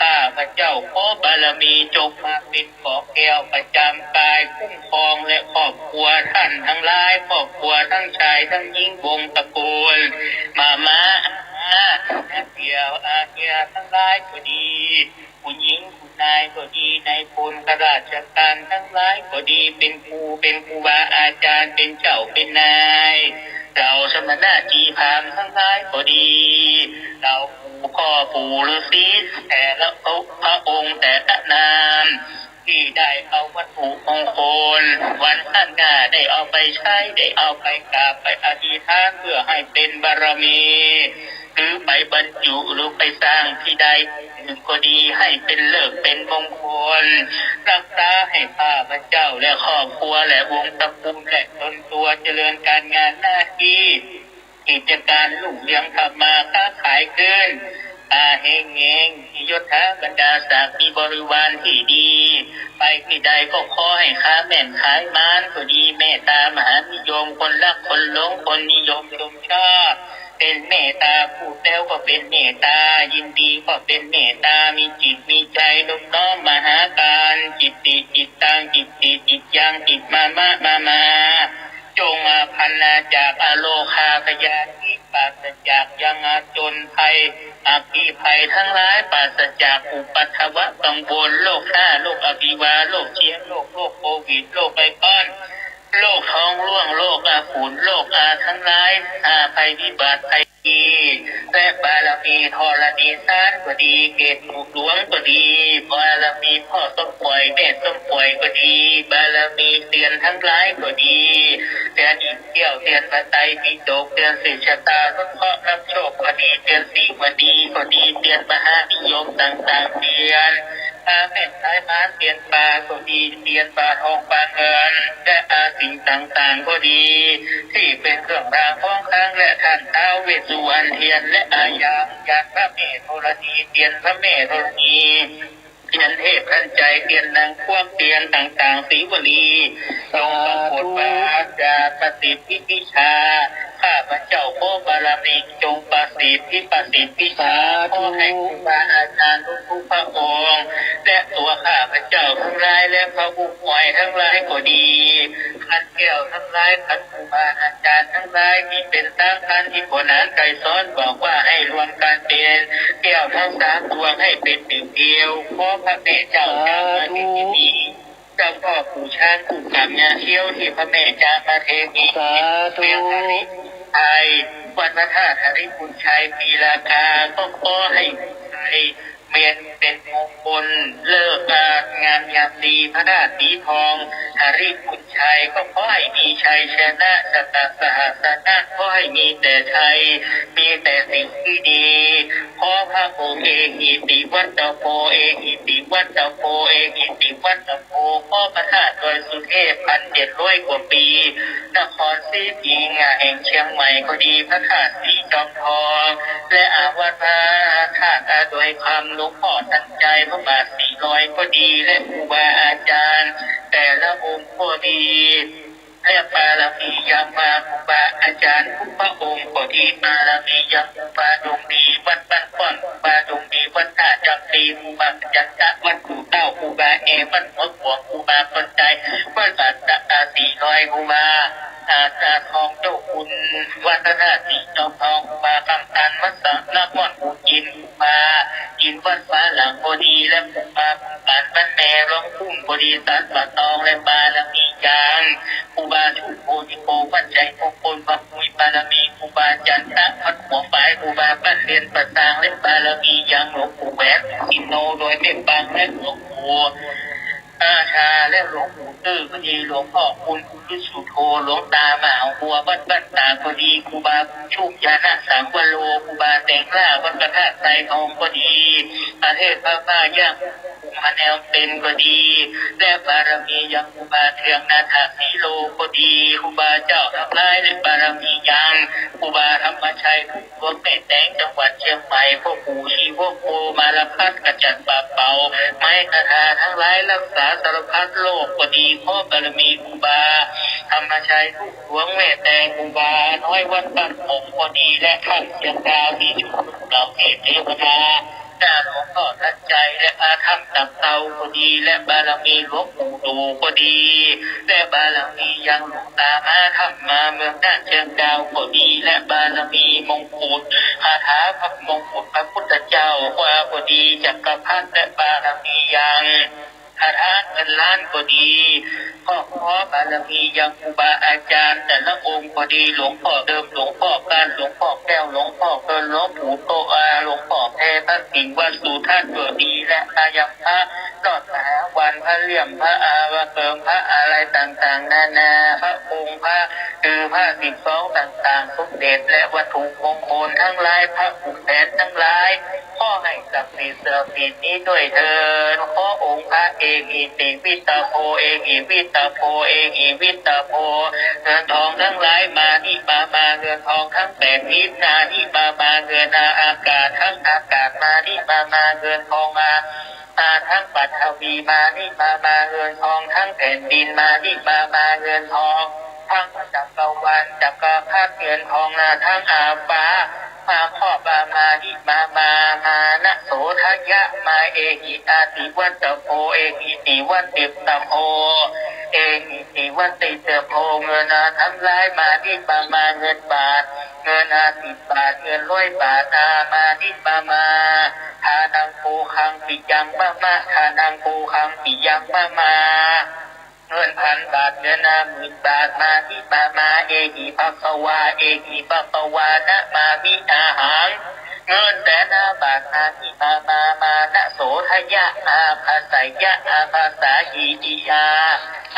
ข้าพเจ้าขอบารมีจงมาเป็นเกราะแก้วประจำกาย คุ้มครองและครอบครัวท่านทั้งหลาย ครอบครัวทั้งชายทั้งหญิง วงศ์ตระกูล มาม้า อาเสี่ยว อาเฮียทั้งหลายก็ดี ผู้หญิงผู้นายก็ดี นายพลข้าราชการทั้งหลายก็ดี เป็นครู เป็นครูบาอาจารย์ เป็นเจ้าเป็นนาย เหล่าสมณะชีพราหมณ์ทั้งหลายก็ดี เหล่าปู่พ่อปู่ฤๅษีแต่ละพระองค์แต่ละนาม ที่ได้เอาวัตถุมงคลวันข้างหน้าได้เอาไปใช้ ได้เอาไปกราบไปอธิษฐาน เพื่อให้เป็นบารมี หรือไปบรรจุ หรือไปสร้างที่ใดที่หนึ่งก็ดี ให้เป็นฤกษ์เป็นมงคล รักษาให้ข้าพเจ้าและครอบครัวและวงศ์ตระกูลและตนตัว เจริญการงานหน้าที่ กิจการรุ่งเรือง ทำมาค้าขายขึ้น อาเฮงเฮง มียศถาบรรดาศักดิ์ มีบริวารที่ดี ไปที่ใดก็ขอให้ค้าแม่นขายหมานก็ดี เมตตามหานิยม คนรักคนหลง คนนิยมชมชอบ เป็นเมตตา พูดแล้วก็เป็นเมตตา ยินดีก็เป็นเมตตา มีจิตมีใจนบน้อมมาหากัน จิตติจิตตัง จิตติจิตยัง จิตมามะมามา จงมาพันนาจากอโรคาพยาธิ ปราศจากยามาจนภัย อัคคีภัยทั้งหลาย ปราศจากอุปัทวะกังวล โรคหน้า โรคอภิวา โรคเชียง โรค โรคโควิด โรคไอคอน โรคท้องร่วง โรคอาฝุ่น โรคอาทั้งหลาย อาภัยพิบัติภัยดี และบารมีธรณีสารก็ดี เกตุหลวงก็ดี บารมีพ่อส้มป่อย แม่ส้มป่อยก็ดี บารมีเตียนทั้งหลายก็ดี เตียนอินเตี้ยว เตียนพระไตรปิฎก เตียนสืบชะตา ทดเคราะห์รับโชคก็ดี เตียนสีวดีก็ดี เตียนมหานิยมต่างๆ เตียน อาแม่นขายหมาน เตียนปลาก็ดี เตียนปลาทองปลาเงิน และอาสิ่งต่างๆ ก็ดี ที่เป็นเครื่องรางของขลัง และท่านท้าวเวสสุวรรณเตียน และอายังยันพระแม่ธรณี เตียนพระแม่ธรณี เตียนเทพทันใจ เตียนนางควม เตียนต่างๆ สีวลี จงปรากฏว่าจะประสิทธิวิชา ข้าพเจ้าขอบารมีจงประสิทธิ ประสิทธิวิชา สาธุ ขอให้ครูบาอาจารย์ทุกๆ พระองค์ และตัวข้าพเจ้าทั้งหลาย และพระผู้ป่วยทั้งหลายก็ดี คันแก้วทั้งหลาย คันครูบาอาจารย์ทั้งหลาย ที่เป็นตางคัน ที่ขนานไกรสอนบอกว่าให้รวมกันเป็นแก้วทั้งสามดวงให้เป็นหนึ่งเดียว ขอพระแม่เจ้าจามเทวี เจ้าพ่อปู่ช้าง ปู่สามงาเขี้ยว ที่พระแม่จามเทวี สาธุ เมืองหริพุนชัย วัดพระธาตุหริพุนชัย ปีลาคา ก็ขอให้ชัย เมียนเป็นมงคล ฤกษ์งามยามดี พระธาตุสีทอง หริพุนชัย ก็ขอให้มีชัยชนะ สัตตสหัสสนะ ขอให้มีแต่ชัย มีแต่สิ่งที่ดี ขอพระองค์เอหิติวัตโต เอหิติวัตโต เอหิติวัตโต ขอพระธาตุดอยสุเทพ พันเจ็ดร้อยกว่าปี นครศรีปีงาแห่งเชียงใหม่ก็ดี พระธาตุสีจอมทอง และอาวัดพระธาตุดอยคำ หลวงพ่อทันใจ พระบาทสีลอยก็ดี และครูบาอาจารย์แต่ละองค์ก็ดี และบารมียังมา ครูบาอาจารย์ทุกพระองค์ก็ดี บารมียังครูบาดวงดี วัดบ้านก้อน ครูบาดวงดี วัดท่าจำปี ครูบาจันทะ วัดปู่เต้า ครูบาแอ วัดหัวขวง ครูบาคนใจ วัดสัตตาสีลอย ครูบา อาจารย์ทองเจ้าคุณ วัดพระธาตุสีจอมทอง ครูบาคำตัน วัดสามนครปู่จิน ครูบาอินวัดฟ้าหลังก็ดี และครูบาบุญปานบ้านแม่ร้องทุ่งก็ดี สันป่าตอง และบารมียังครูบาชุมโพธิโก วัดชัยมงคล พระมุยบารมีครูบาจันทะ วัดหัวฝาย ครูบาบ้านเรียนประตาง และบารมียังหลวงปู่แหวนสิโน โดยแม่ปาง และหลวงปู่ อาชา และหลวงปู่ตื้อก็ดี หลวงพ่อคุณ คุณสุโธ หลวงตามหาบัว วัดบ้านตาก็ดี ครูบาบุญชุ่ม ญาณสังวโร ครูบาแตงล่า วัดพระธาตุไซทองก็ดี ประเทศพม่าย่างกรุง มาแนวเป๋นก็ดี และบารมียังครูบาเทืองนาถสีโลก็ดี ครูบาเจ้าตังหลาย และบารมียังครูบาธรรมชัย หลวงแม่แตงจังหวัดเจียงใหม่ พ่อปู่ชีวโกมารพัฒน์ขจัดปัดเป่า ไม้คาถาตังหลาย ฮักษาสารพัดโรคก็ดี ขอบารมีครูบาธรรมชัย ลูกหลวงแม่แตง ครูบาน้อยวัดบ้านโป่งก็ดี และถ้ำเชียงดาว ตี้ชุมนุมเหล่าเทพเทวดา หน้าหลวงพ่อทันใจ และอาถ้ำตับเตาก็ดี และบารมีหลวงปู่ดู่ก็ดี และบารมียังหลวงต๋ามหาธรรมมาเมืองน่านเชียงดาวก็ดี และบารมีมงกุฎคาถาพระมงกุฎพระพุทธเจ้าก็ดี จักรพรรดิ และบารมียังคาถาเงินล้านก็ดี ก็ขอบารมียังครูบาอาจารย์แต่ละองค์ก็ดี หลวงพ่อเดิม หลวงพ่อการ หลวงพ่อแก้ว หลวงพ่อเกิน หลวงปู่โตอา หลวงพ่อแพร พระสิงห์วัดสุทัศน์ก็ดี และพระยังพระ ยอดมหาวัน พระเลี่ยม พระอาภรณ์ พระอะไรต่างๆ นานา พระองค์ พระคือพระสิบสองต่างๆ สมเด็จ และวัตถุมงคลตังหลาย พระขุนแผนตังหลาย ขอหื้อศักดิ์สิทธิ์เสริมสิรินี้ด้วยเทอญ ขอองค์พระเอหิติวิตโภ เอหิวิตโภ เอหิวิตโภ เงินทองตังหลายมานิมามา เงินทองทั้งแปดทิศนานิมามา เงินอาอากาศทั้งอากาศมานิมามา เงินทองมา อาทั้งปัทวีมานิมามา เงินทองทั้งแผ่นดินมานิมามา เงินทองทั้งจักรวาลจักรพรรดิ เงินทองนาทั้งอาฟ้า มาขอบามานิมามา มานะโสทะยะมา เอหิอาติวัตโภ เอหิติวัตติตโภ เอหิติวัตติตโภ เงินอาทั้งหลายมานิมามา เงินบาท เงินอาสิบบาท เงินร้อยบาทอามานิมามา ทานังโภคังปิยังมะมะ ทานังโภคังปิยังมะมา เงินพันบาท เงินห้าหมื่นบาทมานิมามา เอหิภัคควา เอหิภัคควานะมามิอาหัง เงินแสนห้าบาทมานิมามา มานะโสทะยะอาภัสสะยะ อาภัสสาหิติยา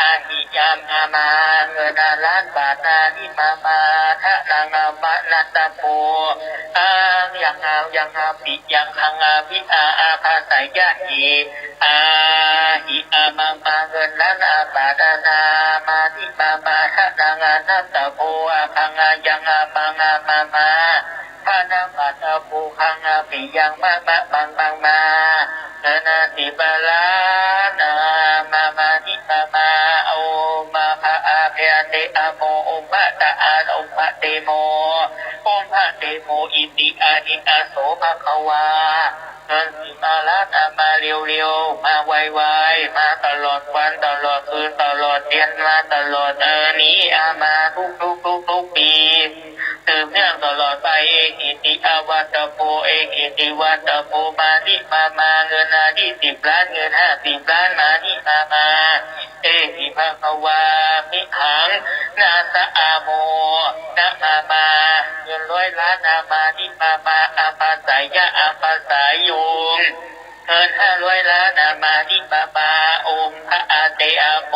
อาหิยามามา เงินห้าล้านบาทมานิมามา ทะนังอวะนัตตะโภ อายังอายังอาปิยังคังอาวิอาอาภัสสะยะหิ อาหิอามังมา เงินล้านอาบาทนามานิมามา ทะนังอนัตตะโภ อาคังอายังอามังอามามา ทะนังอัตตะโภคังอาปิยังมะมะมังมังมา เงินอาสิบล้านอามามานิมามา โอมาคะอาเภอาเตอาโม โอมะตะอาโอมะเตโม โอมะเตโมอิติอานิอาโสภะคะวา เงินสิบห้าล้านอามาเร็วๆ มาไวๆ มาตลอดวันตลอดคืนตลอดเดือน มาตลอดเออนี้อามาทุกๆๆๆ ปี สืบเนื่องตลอดไป เอหิติอาวัตตะโภ เอหิติวัตตะโภ มานิมามา เงินอายี่สิบล้าน เงินห้าสิบล้าน มานิมามา เอหิภัคความิหัง นาสะอาโม นะมามา เงินร้อยล้านอามานิมามา อาภัสสะยะ อาภัสสายุง เงินห้าร้อยล้านอามานิมามา โอมพะอาเตอาโม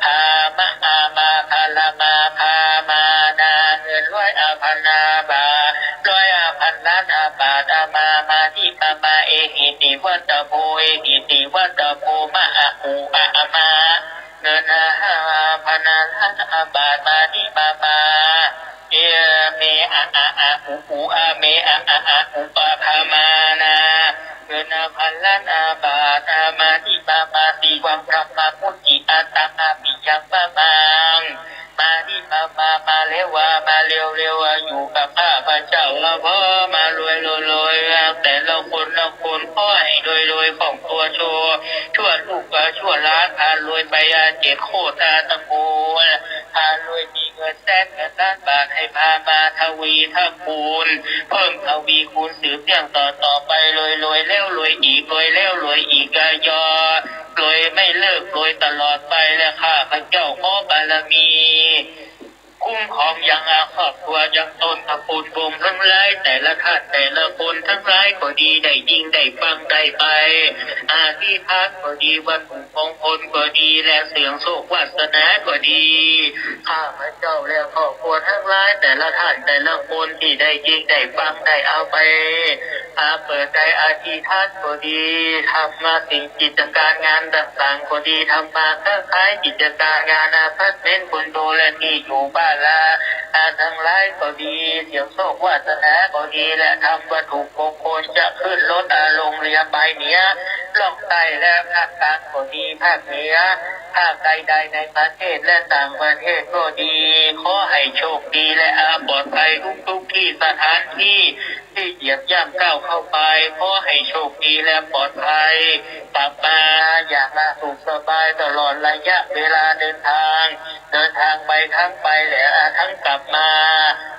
พามะอามา พาลามา พามานา เงินร้อยอาพันอาบาท ร้อยอาพันล้านอาบาทอามา มานิมามา เอหิติวัตตะโภ เอหิติวัตตะโภ มะอะอุอะอะมา เงินห้าพันล้านอาบาทมานิมามา เอเมอะอะอะอุอุอะเมอะอะอะอุปะพามานา เงินห้าพันล้านอาบาทอามานิมามา สีวังพระมามุจิอัตตังอาปิยังมะมัง มานิมามา มาแล้วว่ามาเร็วๆ อยู่กับข้าพเจ้าละพอ มารวยๆๆ แต่ละคนละคนขอหื้อรวยๆ ของตัวโช ชั่วลูกกับชั่วหลาน พารวยไปอาเจ็ดโคตรอาตระกูล พารวยมีเงินแสนเงินล้านบาท ให้พามาทวีทะคูณ เพิ่มทวีคูณสืบเนื่องต่อๆ ไป รวยๆ แล้วรวยอีก รวยแล้วรวยอีก อะยอ รวยไม่เลิก รวยตลอดไป และข้าพเจ้าขอบารมี คุ้มครองยังอาครอบครัวยังต้นตระกูลวงศ์ตังหลาย แต่ละท่านแต่ละคนตังหลายก็ดี ได้ยินได้ฟังได้ไปอธิษฐานก็ดี วัตถุมงคลก็ดี และเสี่ยงโชควาสนาก็ดี ข้าพเจ้าและครอบครัวตังหลาย แต่ละท่านแต่ละคนตี้ได้ยินได้ฟังได้เอาไปอาเปิดใจอธิษฐานก็ดี ทำมาสิ่งกิจการงานต่างๆก็ดี ทำมาค้าขายกิจการงานอพาร์ตเมนต์คอนโดและตี้อยู่บ้านละอาตังหลายก็ดี เสี่ยงโชควาสนาก็ดี และทำวัตถุมงคลจะขึ้นรถอาลงเรือไปเหนือล่องใต้และภาคกลางก็ดี ภาคเหนือ ภาคใดๆในประเทศและต่างประเทศก็ดี ขอให้โชคดีและอาปลอดภัยทุกๆที่สถานที่ ที่เหยียบย่ำก้าวเข้าไป ขอให้โชคดีและปลอดภัย กลับมาอย่างสุขสบายตลอดระยะเวลาเดินทาง เดินทางไปทั้งไปและทั้งกลับมา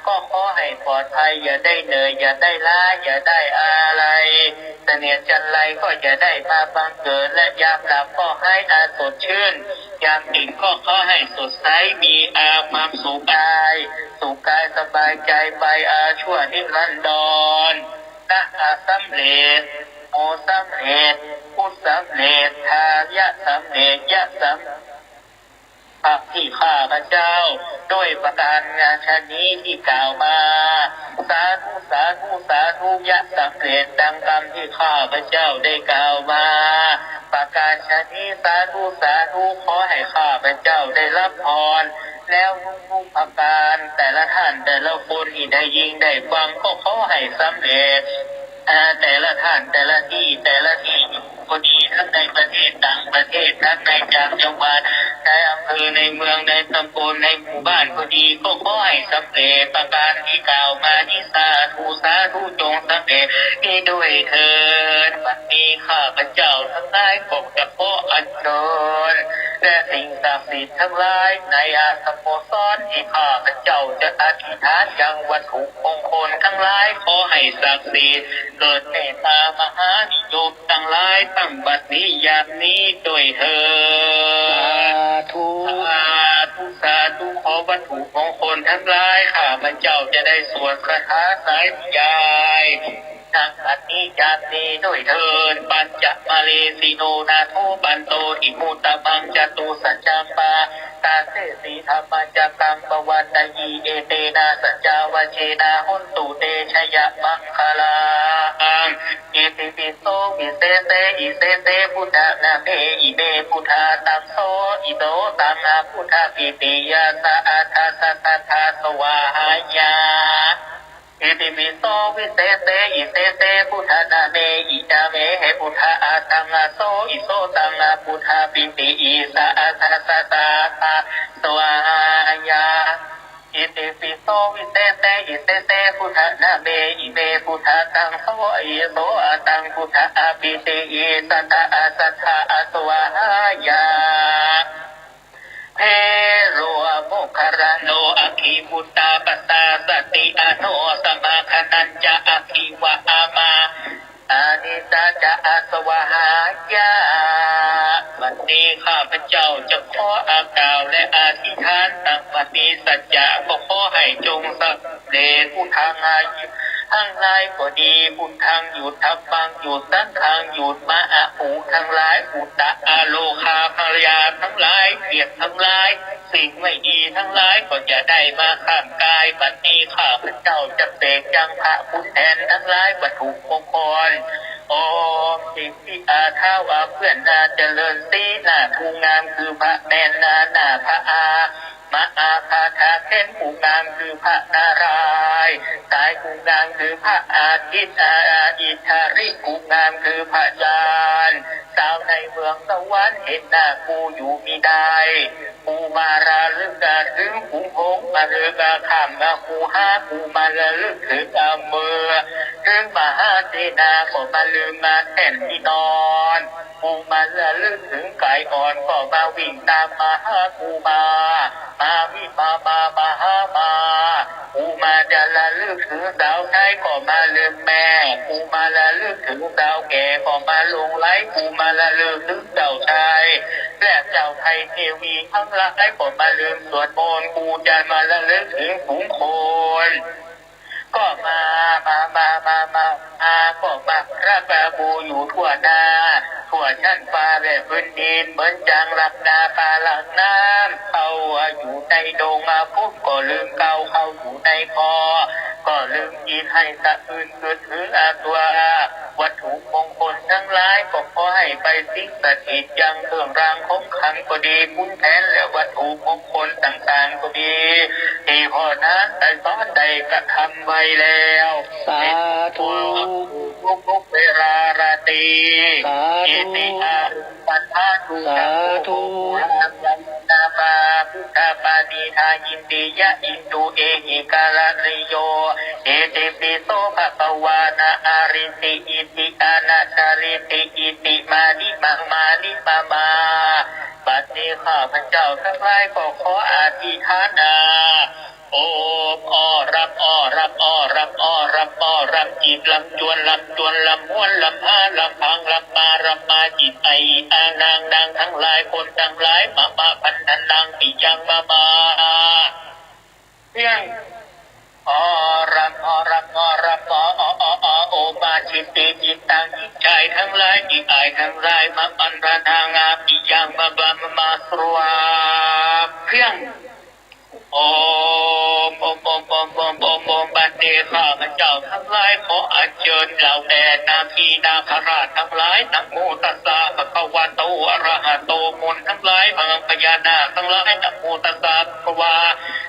ก็ขอให้ปลอดภัย อย่าได้เหนื่อย อย่าได้ล้า อย่าได้อะไร เสนียดจัญไรก็อย่าได้มาบังเกิด และยามหลับก็ให้อาสดชื่น ยามตื่นก็ขอให้สดใส มีอาความสุขกาย สุขกายสบายใจไปอาชั่วนิรันดร นะอาสำเร็จ โมสำเร็จ พุทธสำเร็จ ทายะสำเร็จ ยะสำเร็จ พระที่ข้าพเจ้า ด้วยประการชะนี้ที่กล่าวมา สาธุ สาธุ สาธุ ยะสำเร็จดังกำที่ข้าพเจ้าได้กล่าวมา ประการชะนี้ สาธุ สาธุ ขอให้ข้าพเจ้าได้รับพร แล้วทุกๆประการ แต่ละท่านแต่ละคนที่ได้ยินได้ฟังก็ขอให้สำเร็จ อ่า แต่ละท่านแต่ละที่ แต่ละที่อยู่ก็ดี ทั้งในประเทศต่างประเทศ ทั้งในต่างจังหวัด ในอำเภอ ในเมือง ในตำบล ในหมู่บ้านก็ดี ก็ขอให้สำเร็จประการที่กล่าวมานี้ สาธุ สาธุ จงสำเร็จนี้ด้วยเทอญ บัดนี้ข้าพเจ้าตังหลายก็จะขออัญเชิญ และสิ่งศักดิ์สิทธิ์ตังหลายในอาสโมสรที่ข้าพเจ้าจะอธิษฐานยังวัตถุมงคลตังหลาย ขอให้ศักดิ์สิทธิ์เกิดเมตตามหานิยมตังหลาย ตั้งบัดนี้ยามนี้ด้วยเทอญ สาธุ สาธุ สาธุ ขอวัตถุมงคลตังหลาย ข้าพเจ้าจะได้สวดคาถาสาธยาย ตังบัดนี้ยามนี้ด้วยเทอญ ปัญจมาเรสิโน นาโถ ปันโต ติมุตตมัง จตุสัจจัง ปะกาเสสี ธัมมาจักกัง ปวัตตยี เอเตนะ สัจจาวเจนะ โหนตุ เต ชยะมังคลัง อิติปิโส วิเสเส อิเสเส พุทธนาเม อิเม พุทธา ตัง โส อิโส ตัง อา พุทธปิติยาสะ อัฏฐาสะ สัทธา สวาหายะ อิติปิโส วิเสเส อิเสเส พุทธนาเม อินาเม เห พุทธา อัฏฐัง อา โส อิโส ตัง อา พุทธปิติอิสะ อัฏฐาสะ สัทธา สวาหายะ อิติปิโส วิเสเส อิเสเส พุทธนาเม อิเม พุทธา ตัง โส อิโส อัฏฐัง พุทธปิติอิสะ อัฏฐาสะ สัทธา สวาหายะ เภโร โมคคัลลาโน อัคขี ปุตตา ปัสสาสะติ อโน สมาคณัญจะ อัคขี วะ อามา อานิจจาจะ อสวาหายะ บัดนี้ข้าพเจ้าจะขออากล่าวและอธิษฐานตังมณีสัจจะ ก็ขอให้จงสำเร็จ พุทธัง อายุ ตังหลายก็ดี พุทธังหยุด ธัมมังหยุด สังฆังหยุด มะอะหุตังหลาย อุตตะ อโลคา ภรรยาตังหลาย เกียรติตังหลาย สิ่งไม่ดีตังหลายก็อย่าได้มาข้างกาย บัดนี้ข้าพเจ้าจะเสกยังพระขุนแผนตังหลาย วัตถุมงคล โอม สิทธิอา ท้าวอา เปื้อนนา เจริญศรีนา ทูงามคือพระแม่นา หน้าพระอา มาอาคาถาเค้นผู้งามคือพระนารายณ์ สายผู้งามคือพระอาทิตย์อา อิทธาริผู้งามคือพระจันทร์ สาวในเมืองสวรรค์เห็นหน้ากูอยู่มิได้ กูมาระลึกถึงขุนหงส์ มาลึกข้ามมาคูหา กูมาระลึกถึงเมือง ถึงมหาเสนาก็มาลืมมาแท่นที่นอน กูมาระลึกถึงไก่อ่อนก็มาวิ่งตามมาหากูมา มาวิมามามา หามา กูมาจะระลึกเถิงสาวใช้ก็มาลืมแม่ กูมาระลึกเถิงสาวแก่ก็มาหลงใหล กูมาระลึกเถิงเจ้าชายและเจ้าไทยเทวีตังหลายก็มาลืมสวดมนต์ กูจะมาระลึกเถิงฝูงคน ก็มา มา มา มา มา มา ก็มารักกูอยู่ทั่วหน้า ทั่วชั้นฟ้าและพื้นดิน เหมือนจางรักนาปลารักน้ำ เข้าอยู่ในดงมาปุ๊บก็ลืมเกา เข้าอยู่ในคอ ก็ลืมกิน ให้สะอื้นกึ๊ดถึงอาตัว วัตถุมงคลทั้งหลายก็ขอให้ไปสิงสถิตยังเครื่องรางของขลังก็ดี ขุนแผนและวัตถุมงคลต่างๆก็ดี ที่พ่อนั้นได้สอนได้กระทำไว้แล้ว สาธุ ทุกๆเวลาราตรี สาธุ อิติอาหุปัฏฐาตุ สาธุ นามา พุทธปาณีทา อินติยะ อินดู เอหิการณิโย อิติปิโสภะคะวา นะอาริติ อิติอานาชาริติ อิติมานิมัง มานิมามา บัดนี้ข้าพเจ้าทั้งหลายก็ขออธิษฐานา โอม อ้อ รับ อ้อ รับ อ้อ รับ อ้อ รับ อ้อ รับ จิต ลำจวน ลำจวน ลำม้วน ลำหา ลำพัง ลำมา ลำมา จิต ไอ อา นาง นางทั้งหลาย คนทั้งหลาย มะ มะ พันธนัง ปิยัง มะ มา เพียง อ้อ รับ อ้อ รับ อ้อ รับ อ้อ อ้อ อ้อ อ้อ โอมา จิตติ จิตตัง จิตชายทั้งหลาย จิตอ้ายทั้งหลาย มะ พันธนัง อา ปิยัง มะ มะ มะ มา สรวา เพียง โอม โอม โอม บัดนี้ข้าพเจ้าทั้งหลายขออัญเชิญเหล่าแด่นาคีนาคราชทั้งหลาย นะโมตัสสะภะคะวะโต อะระหะโต มนต์ทั้งหลาย พลังพญานาคทั้งหลาย นะโมตัสสะภะคะวะ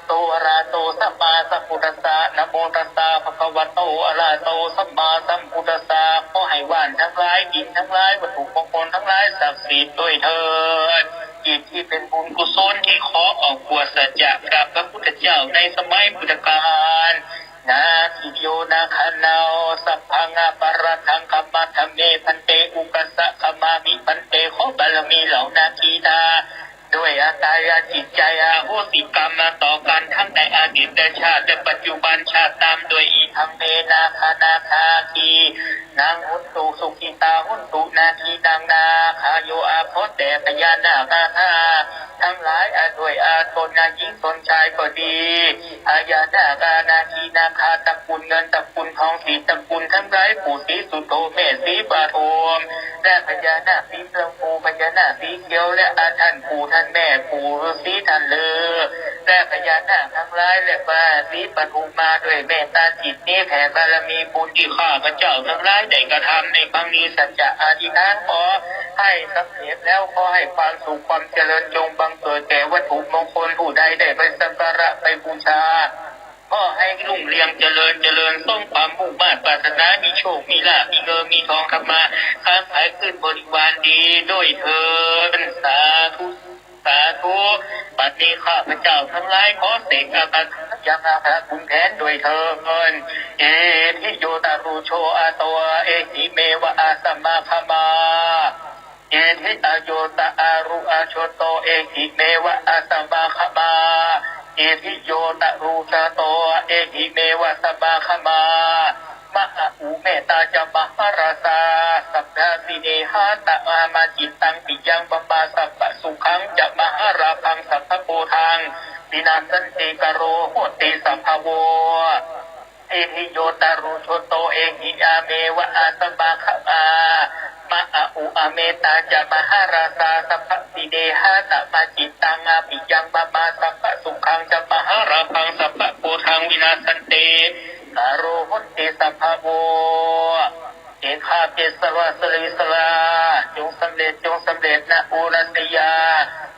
โต อะระหะโต สัมมาสัมพุทธัสสะ นะโมตัสสะภะคะวะโต อะระหะโต สัมมาสัมพุทธัสสะ ขอให้ว่านทั้งหลาย ดินทั้งหลาย วัตถุมงคลทั้งหลาย ศักดิ์สิทธิ์ด้วยเทอญ จิตที่เป็นบุญกุศลที่ขอออกบวชสัจจะกับพระพุทธเจ้าในสมัยพุทธกาล นาคิโยนาคาเนา สัพพังอปาราธังขมัฏฐะเม พันเต อุกัสสะขมามิ พันเต ขอบารมีเหล่านาคีนา ด้วยอาการจิตใจอโหสิกรรมมาต่อกันทั้งในอดีตชาติและปัจจุบันชาติตามด้วย อิทังเม นาคานาคาคี นัง หุนตุ สุขิตา หุนตุ นาคีนัง นาคาโย อา ขอแต่พญานาคนาคาทั้งหลาย อา ด้วยอาตนนาคหญิงตนชายก็ดี พญานาคนาคีนาคาตระกูลเงินตระกูลทอง สี่ตระกูลทั้งหลาย ปู่ศรีสุโธ แม่ศรีปทุม และพญานาคสีเหลือง ปู่พญานาคสีเขียว และอาท่านปู่ท่านแม่ ปู่ฤาษีท่านฤา และพญานาคทั้งหลาย และมหาสีปทุมมาด้วยเมตตาจิตนี้ แผ่บารมีบุญที่ข้าพเจ้าทั้งหลายได้กระทำในครั้งนี้ สัจจะอธิษฐานขอให้สำเร็จแล้ว ขอให้ความสุขความเจริญจงบังเกิดแก่วัตถุมงคล ผู้ใดได้ไปสักการะไปบูชา ขอให้รุ่งเรืองเจริญ เจริญสมความมุ่งมาดปรารถนา มีโชค มีลาภ มีเงิน มีทอง ทำมาค้าขายขึ้นบริวารดีด้วยเทอญ สาธุ สาธุ บัดนี้ข้าพเจ้าทั้งหลายขอเสกอาคาถายังอาคาถาขุนแผนด้วยเทอญ เอหิโยตะรุโชอาโต เอหิเมวะอาสมาคมา เอหิตะโยตะอารุอาโชโต เอหิเมวะอาสมาคมา เอหิโยตะรุชาโต เอหิเมวะสมาคมา มะอะอุเมตตาจะมหาราชา สัพพะสิเนหาตะอามาจิตตังปิยังปะปา สัพพะสุขังจะมหาราพัง สัพพะโกธัง วินาสสันติกะโรโหติสัพพะโว เอหิโยตะรุโชโต เอหิอาเมวะอาสมาคมา มะอะอุอเมตตาจะมหาราชา สัพพะสิเนหาตะมาจิตตังอาปิยังปะปา สัพพะสุขังจะมหาราพัง สัพพะโกธัง วินาสสันติกะโรโหติสัพพะโว เกตาเกสวะสะเลสลา จงสำเร็จ จงสำเร็จนะ โอรัสยา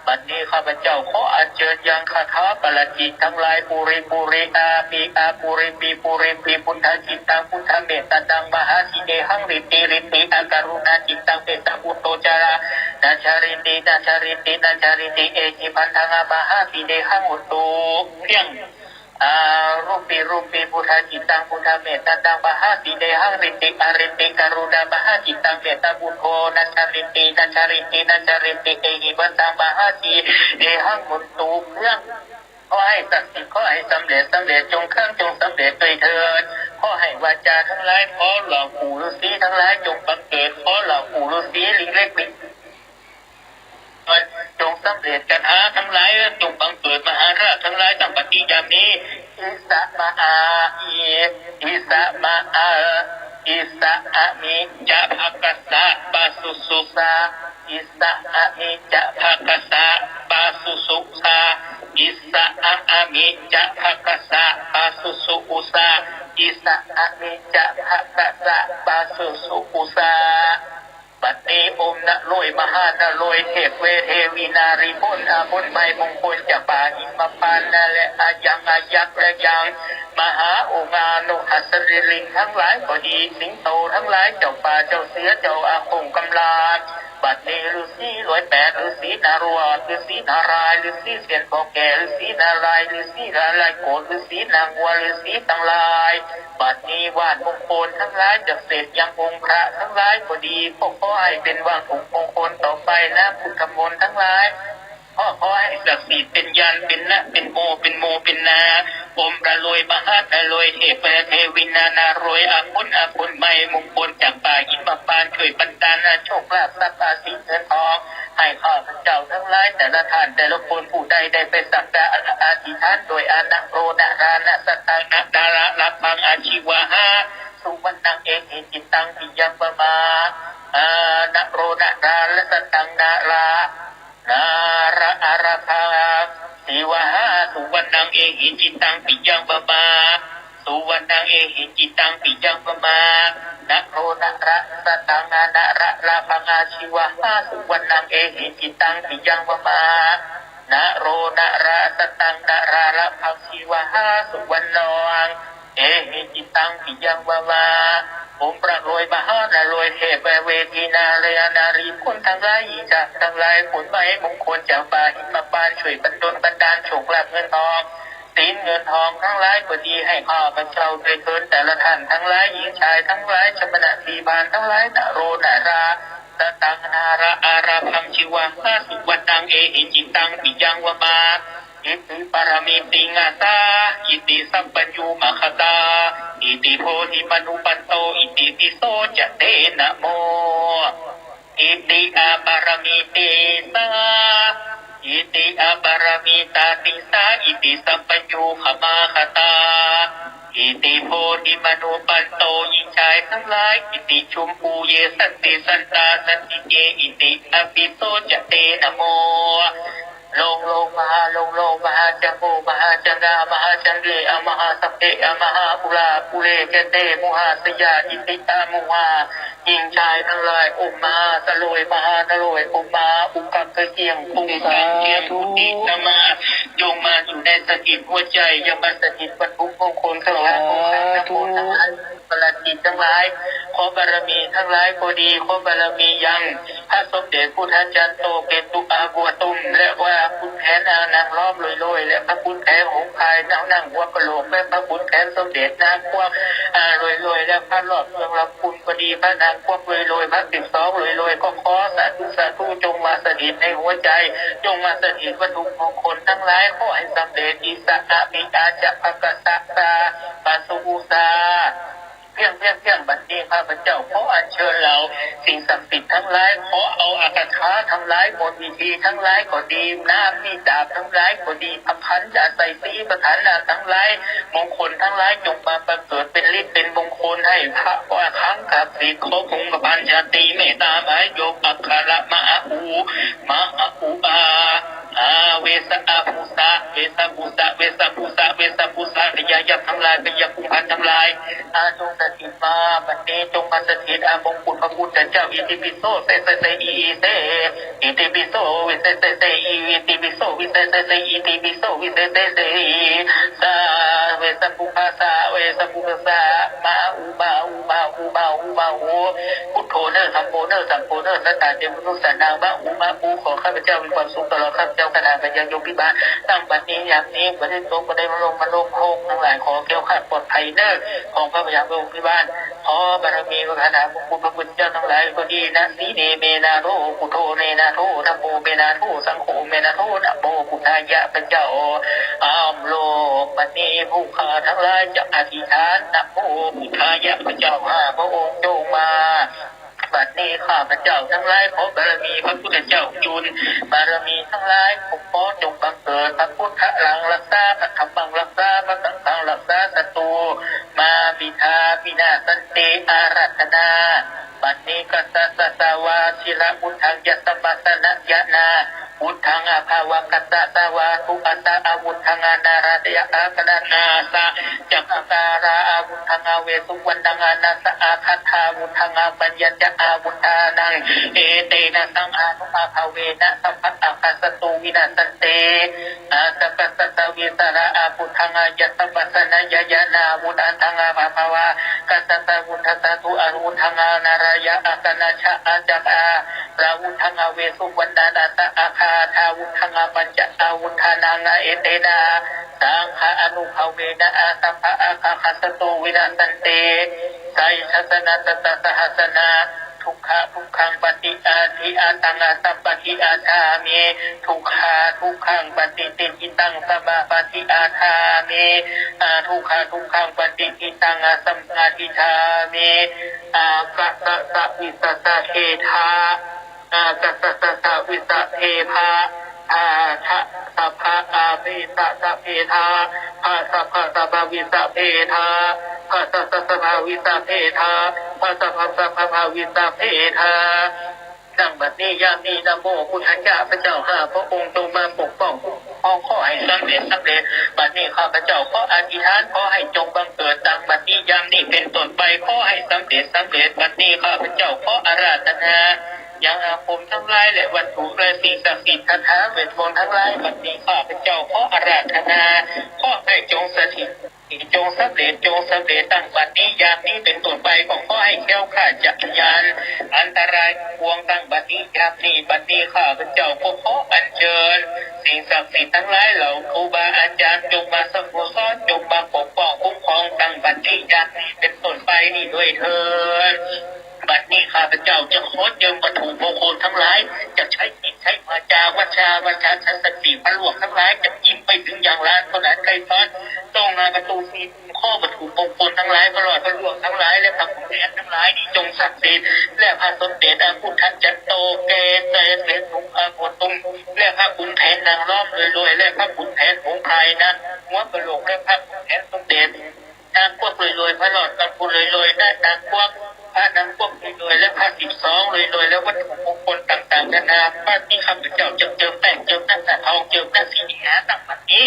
บัดนี้ข้าพเจ้าขออัญเชิญยังคาถาปาราจิตทั้งหลาย ปุริปุริอาปีอาปุริปีปุริปี ปุณฑะจิตตัง พุทธเมตตานัง มหาสิเนหัง ริติริติอาการุณาจิตตัง เมตตาปุตโตจารานาชาริตินาชาริตินาชาริติ เอหิพันธัง มหาสิเนหัง อุตตุ เพียง อารูปีรูปี พุทธจิตตัง พุทธเมตตานัง มหาสิเนหัง ริติอาริติการุณามหาจิตตัง เมตตาปุตโตนาชาริตินาชาริตินาชาริติ เอหิพันธัง มหาสิเนหัง อุตตุ เพียง ขอหื้อศักดิ์สิทธิ์ ขอหื้อสำเร็จ สำเร็จจงครั้ง จงสำเร็จด้วยเถิด ขอหื้อวาจาตังหลาย ขอเหล่าปู่ฤๅษีตังหลายจงบังเกิด ขอเหล่าปู่ฤๅษีลิงเล็กลิง จงสำเร็จ คาถาตังหลายจงบังเกิด มหาราชตังหลาย ตั้งบัดนี้ยามนี้ อิสะมะอา อิ อิสะมะอา อิสะอะมิจะภะคะสะปะสุสุสา อิสะอะมิจะภะคะสะปะสุสุสา อิสะอะมิจะภะคะสะปะสุสุสา อิสะอะมิจะภะคะสะปะสุสุสา บัดนี้องค์นโรยมหานโรยเทพเวเทวินารีพ่นอาพ่นไม้มงคลจากป่าหิมพานต์และอายังอายักษ์และยังมหาองค์อานุหัสสรีลิงตังหลายก็ดี สิงโตตังหลาย เจ้าป่าเจ้าเสือ เจ้าอาคงกำลา บัดนี้ฤๅษีร้อยแปด ฤๅษีนารวา ฤๅษีนารายณ์ ฤๅษีเสียนพ่อแก่ ฤๅษีนารายณ์ ฤๅษีนารายณ์โกศ ฤๅษีนางวัว ฤๅษีตังหลาย บัดนี้ว่านมงคลตังหลายจะเสร็จยังองค์พระตังหลายก็ดี ก็ขอหื้อเป๋นวัตถุมงคลต่อไปนะ พุทธมนต์ตังหลาย ขอ ขอหื้อศักดิ์สิทธิ์เป๋นญาณ เป๋นนะ เป๋นโม เป๋นโม เป๋นนา องค์นโรยมหานโรยเทพเทวินานโรยอาพ่นอาพ่นไม้มงคลจากป่าหิมพานต์ ช่วยบันดาลโชคลาภทรัพย์อาศีเงินทอง หื้อข้าพเจ้าตังหลายแต่ละท่านแต่ละคนผู้ใดได้ไปสักการะอธิษฐานโดยอานะโรนะรานะสะตังนะดาระละพังอาชีวะหา สุวรรณังเอหิจิตตังปิยังวะมา อานะโรนะรานะสะตังนารา นาระอาระพังอาชีวะหา สุวรรณังเอหิจิตตังปิยังวะมา สุวรรณังเอหิจิตตังปิยังวะมา นะโรนะระสะตังนานะระละพังอาชีวะหา สุวรรณังเอหิจิตตังปิยังวะมา นะโรนะระสะตังนะระละพังชีวะหา สุวรรณังเอหิจิตตังปิยังวะมา องค์นโรยมหานโรยเทพเวเทวินารีนารีพ่นตังหลาย หญิงชายตังหลาย พ่นไม้มงคลจากป่าหิมพานต์ ช่วยบันดลบันดาลโชคลาภเงินทอง สินเงินทองตังหลายก็ดี หื้อข้าพเจ้าได้เถิด แต่ละท่านตังหลาย หญิงชายตังหลาย ชมนะชีพาลตังหลาย นโรนะราสะตังนาระอาระพังชีวะหา สุวรรณังเอหิจิตตังปิยังวะมา อิติปารมีติงาสา อิติสัพพัญญูมะคะตา อิติโพธิมะนุปันโต อิติปิโสจะเตนะโม อิติอปารมีติสา อิติอปารมีตาติสา อิติสัพพัญญูขมาคตา อิติโพธิมะนุปันโต หญิงชายตังหลาย อิติชุมปูเยสันติสันตาสันติเจ อิติอปิโสจะเตนะโม ลงลงมหาลงลงมหาจังโกมหาจังกามหาจังเกอมหาสัพเพอมหาปุราปุเรเกเตมุหาสยาอิติอามุหา หญิงชายตังหลาย องค์มหาสโรยมหานโรย องค์มหาอุกะกะเกียง องค์กะเกียง สาธุ อุติสมา จงมาอยู่ในสถิตหัวใจ ยังมาสถิตวัตถุมงคลเครื่องรางของขลังทั้งหมดทั้งหลาย ประสิทธิ์ทั้งหลาย ขอบารมีทั้งหลายก็ดี ขอบารมียังพระสมเด็จพุทธจารย์โต เกตุอาบัวตุ้ม และว่าขุนแผนนางล้อมโรยๆ และพระขุนแผนหงส์พายนางนั่งหัวกะโหลก และพระขุนแผนสมเด็จนางกวัก อ่า โรยๆ และพระรอบเมืองลำพูนก็ดี พระนางกวักโรยๆ พระสิบสองโรยๆ ก็ขอสาธุสาธุ จงมาสถิตในหัวใจ จงมาสถิตวัตถุมงคลทั้งหลาย ขอให้สำเร็จ อิสะอะมิอาจะภะคะสะตาปะสุอุสา เพียง เพียง เพียง บัดนี้ข้าพเจ้าขออัญเชิญเหล่าสิ่งศักดิ์สิทธิ์ทั้งหลาย ขอเอาอาคาถาทั้งหลาย มนต์วิธีทั้งหลายก็ดี น้ำมีดดาบทั้งหลายก็ดี พระขันจะใส่สีประธานทั้งหลาย มงคลทั้งหลาย จงมาบังเกิดเป็นฤทธิ์เป็นมงคลให้พระว่าครั้งกับสิทธิ์ ขอคงกระพันชาตรีเมตตามหานิยม อักขระมหาอุ มหาอุอา อา เวสะอาภูสะ เวสะภูสะ เวสะภูสะ เวสะภูสะ พญายักษ์ทั้งหลาย พญากุมภัณฑ์ทั้งหลาย อา จงสถิตมา บัดนี้จงมาสถิต อามงกุฎพระพุทธเจ้า อิติปิโส เสเสเส อิอิเส อิติปิโส วิเสเสเส อิ อิติปิโส วิเสเสเส อิติปิโส วิเสเสเส อิ สา เวสะภูพาสะ เวสะภูพาสะ มาอุ มาอุ มาอุ มาอุ มาอุ พุทโธเนอะ ธัมโมเนอะ สังโฆเนอะ สัตตาเตมนุสสานัง มาอุ มาอุ ขอข้าพเจ้ามีความสุขตลอด ข้าพเจ้าคณะพญายมพิบาล ตั้งบัดนี้ยามนี้ บ่ได้ตก บ่ได้มาลง มาลงโฮงทั้งหลาย ขอแคล้วคลาดปลอดภัยเนอะ ของพระพญายมพิบาล ข ขอบารมีคาถามงกุฎพระพุทธเจ้าตังหลายก็ดีนะ สีเนเมนาโถ ปุทโธเมนาโถ ธัมโมเมนาโถ สังโฆเมนาโถ นะโมพุทธายะ พระเจ้าอ้อมโลก บัดนี้ผู้ข้าทั้งหลายจะอธิษฐาน นะโมพุทธายะ พระเจ้าข้าพระองค์จงมา บัดนี้ข้าพระเจ้าทั้งหลายขอบารมีพระพุทธเจ้าจุล บารมีทั้งหลายขอจงบังเกิด พระพุทธังรักษา พระธัมมังรักษา พระสังฆังรักษา สัตตู มา มิทา วินาสันติ อาราธนา บัดนี้กัสสะสะสะวา ชิระวุฒัง ยัสสะมัสสะนะยะนา วุฒัง อาภาวัง กัสสะสะวา ทุอัสสะอาวุธัง อานาราธยะ อาคณานาสะ จักรการาอาวุธัง อาเวสุวรรณัง อานัสสะอาคัฏฐาวุธัง อาปัญญะจะอาวุธานัง เอเตนะสังอานุภาเวนะ สัพพะอาคัสสะตู วินาสันติ อาสะกัสสะสะวิสาระอาวุธัง อายัสสะมัสสะนะยะยะนาวุธัง อาภาภาวา กัสสะสะวุธัสสะตูอาวุธัง อานาราธยะ อาคณาชะอาจักราวุธัง อาเวสุวรรณานัสสะอาคาทาวุธัง อาปัญญะอาวุธานัง เอเตนะสังฆานุภาเวนะ อาสัพพะอาคัสสะตู วินาสันติ ไสยทัสสะนะสัตตะสหัสสะนะ ทุกขะทุกขังปฏิอาทิอาตัง อาสัมปะทิอาชามิ ทุกขะทุกขังปฏิติทิตัง สัมมาปฏิอาชามิ อาทุกขะทุกขังปฏิทิตัง อาสัมมาทิชามิ อากัสสะสะวิสะสะเททะ อากัสสะสะสะวิสะเททะ อาทะสะพะอาเภสะสะเพทะ ภะสะพะสะพะวิสะเพทะ ภะสะสะสะพะวิสะเพทะ ภะสะพะสะพะภะวิสะเพทะ ตั้งบัดนี้ยามนี้ นะโมพุทธายะ พระเจ้าข้าพระองค์จงมาปกป้องคุ้มครอง ขอให้สำเร็จสำเร็จ บัดนี้ข้าพเจ้าขออธิษฐาน ขอให้จงบังเกิด ตั้งบัดนี้ยามนี้เป็นต้นไป ขอให้สำเร็จสำเร็จ บัดนี้ข้าพเจ้าขออาราธนา ยังอาคมทั้งหลายและวัตถุและสิ่งศักดิ์สิทธิ์คาถาเวทมนต์ทั้งหลาย บัดนี้ข้าพเจ้าขออาราธนา ขอให้จงสถิต จงสำเร็จ จงสำเร็จ ตั้งบัดนี้ยามนี้เป็นต้นไป ก็ขอให้แคล้วคลาดจากพยานอันตรายทั้งปวง ตั้งบัดนี้ยามนี้ บัดนี้ข้าพเจ้าก็ขออัญเชิญ สิ่งศักดิ์สิทธิ์ทั้งหลาย เหล่าครูบาอาจารย์ จงมาสั่งสอน จงมาปกป้องคุ้มครอง ตั้งบัดนี้ยามนี้เป็นต้นไปนี้ด้วยเทอญ บัดนี้ข้าพเจ้าจะขอเจิมวัตถุมงคลทั้งหลาย จะใช้จิตใช้วาจา วัชชา วัชชา สันติ พระลวกทั้งหลาย จะกินไปถึงอย่างลานเท่านั้นไกลซ้อน จงมาประตูสี่มุมข้อวัตถุมงคลทั้งหลาย พระลอดพระลวกทั้งหลาย และพระขุนแผนทั้งหลายนี้จงศักดิ์สิทธิ์ และพระสมเด็จพระพุทธจันโต แก่เกิดเป็นหนุ่มอาบุญตุง และพระขุนแผนนางล้อมรวยๆ และพระขุนแผนหงส์พลายนางหัวกะโหลก และพระขุนแผนสมเด็จ นางกวักรวยๆ พระหลอดกำพูนรวยๆ นะ นางกวัก พระนางกวักรวยๆ และพระสิบสองรวยๆ และวัตถุมงคลต่างๆ นานา บัดนี้ข้าพเจ้าจะเจิมแป้ง เจิมน้ำตาลทอง เจิมน้ำสีหาตั้งบัดนี้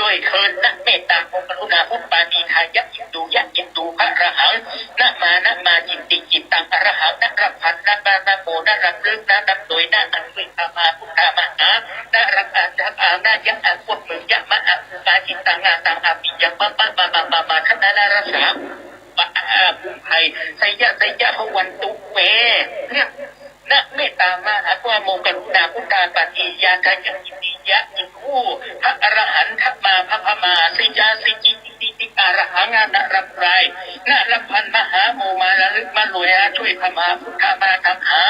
ด้วยเทอญนะ เมตตาโมกรุณามุตปานีทายะ อินดูยะ อินดูพระอรหัง นะมา นะมา จิตติจิตตัง อรหัง นะรับพัน นะมา นะโม นะรำลึก นะนับโดย นะอันด้วย พระมาพุทธามหา นะรักอาจักอา นะยะอาพุทธมึง ยะมะอา ปาจิตตังอาตังอาปิยังมะมะมะมะมะมะทะนะนะรักษา ปะอาภูไพย ไสยะไสยะภวันตุเว เนี่ย นะเมตตามหาความโมกรุณาพุทธาปฏิญาณทายะกิติยะอินทูพระอรหันตมาพระพมาสิจาสิจิติติติอรหังนะรับรายนะรับพันมหาโมมาระลึกมาลวยอาช่วยพมาพุทธมาธรรมหา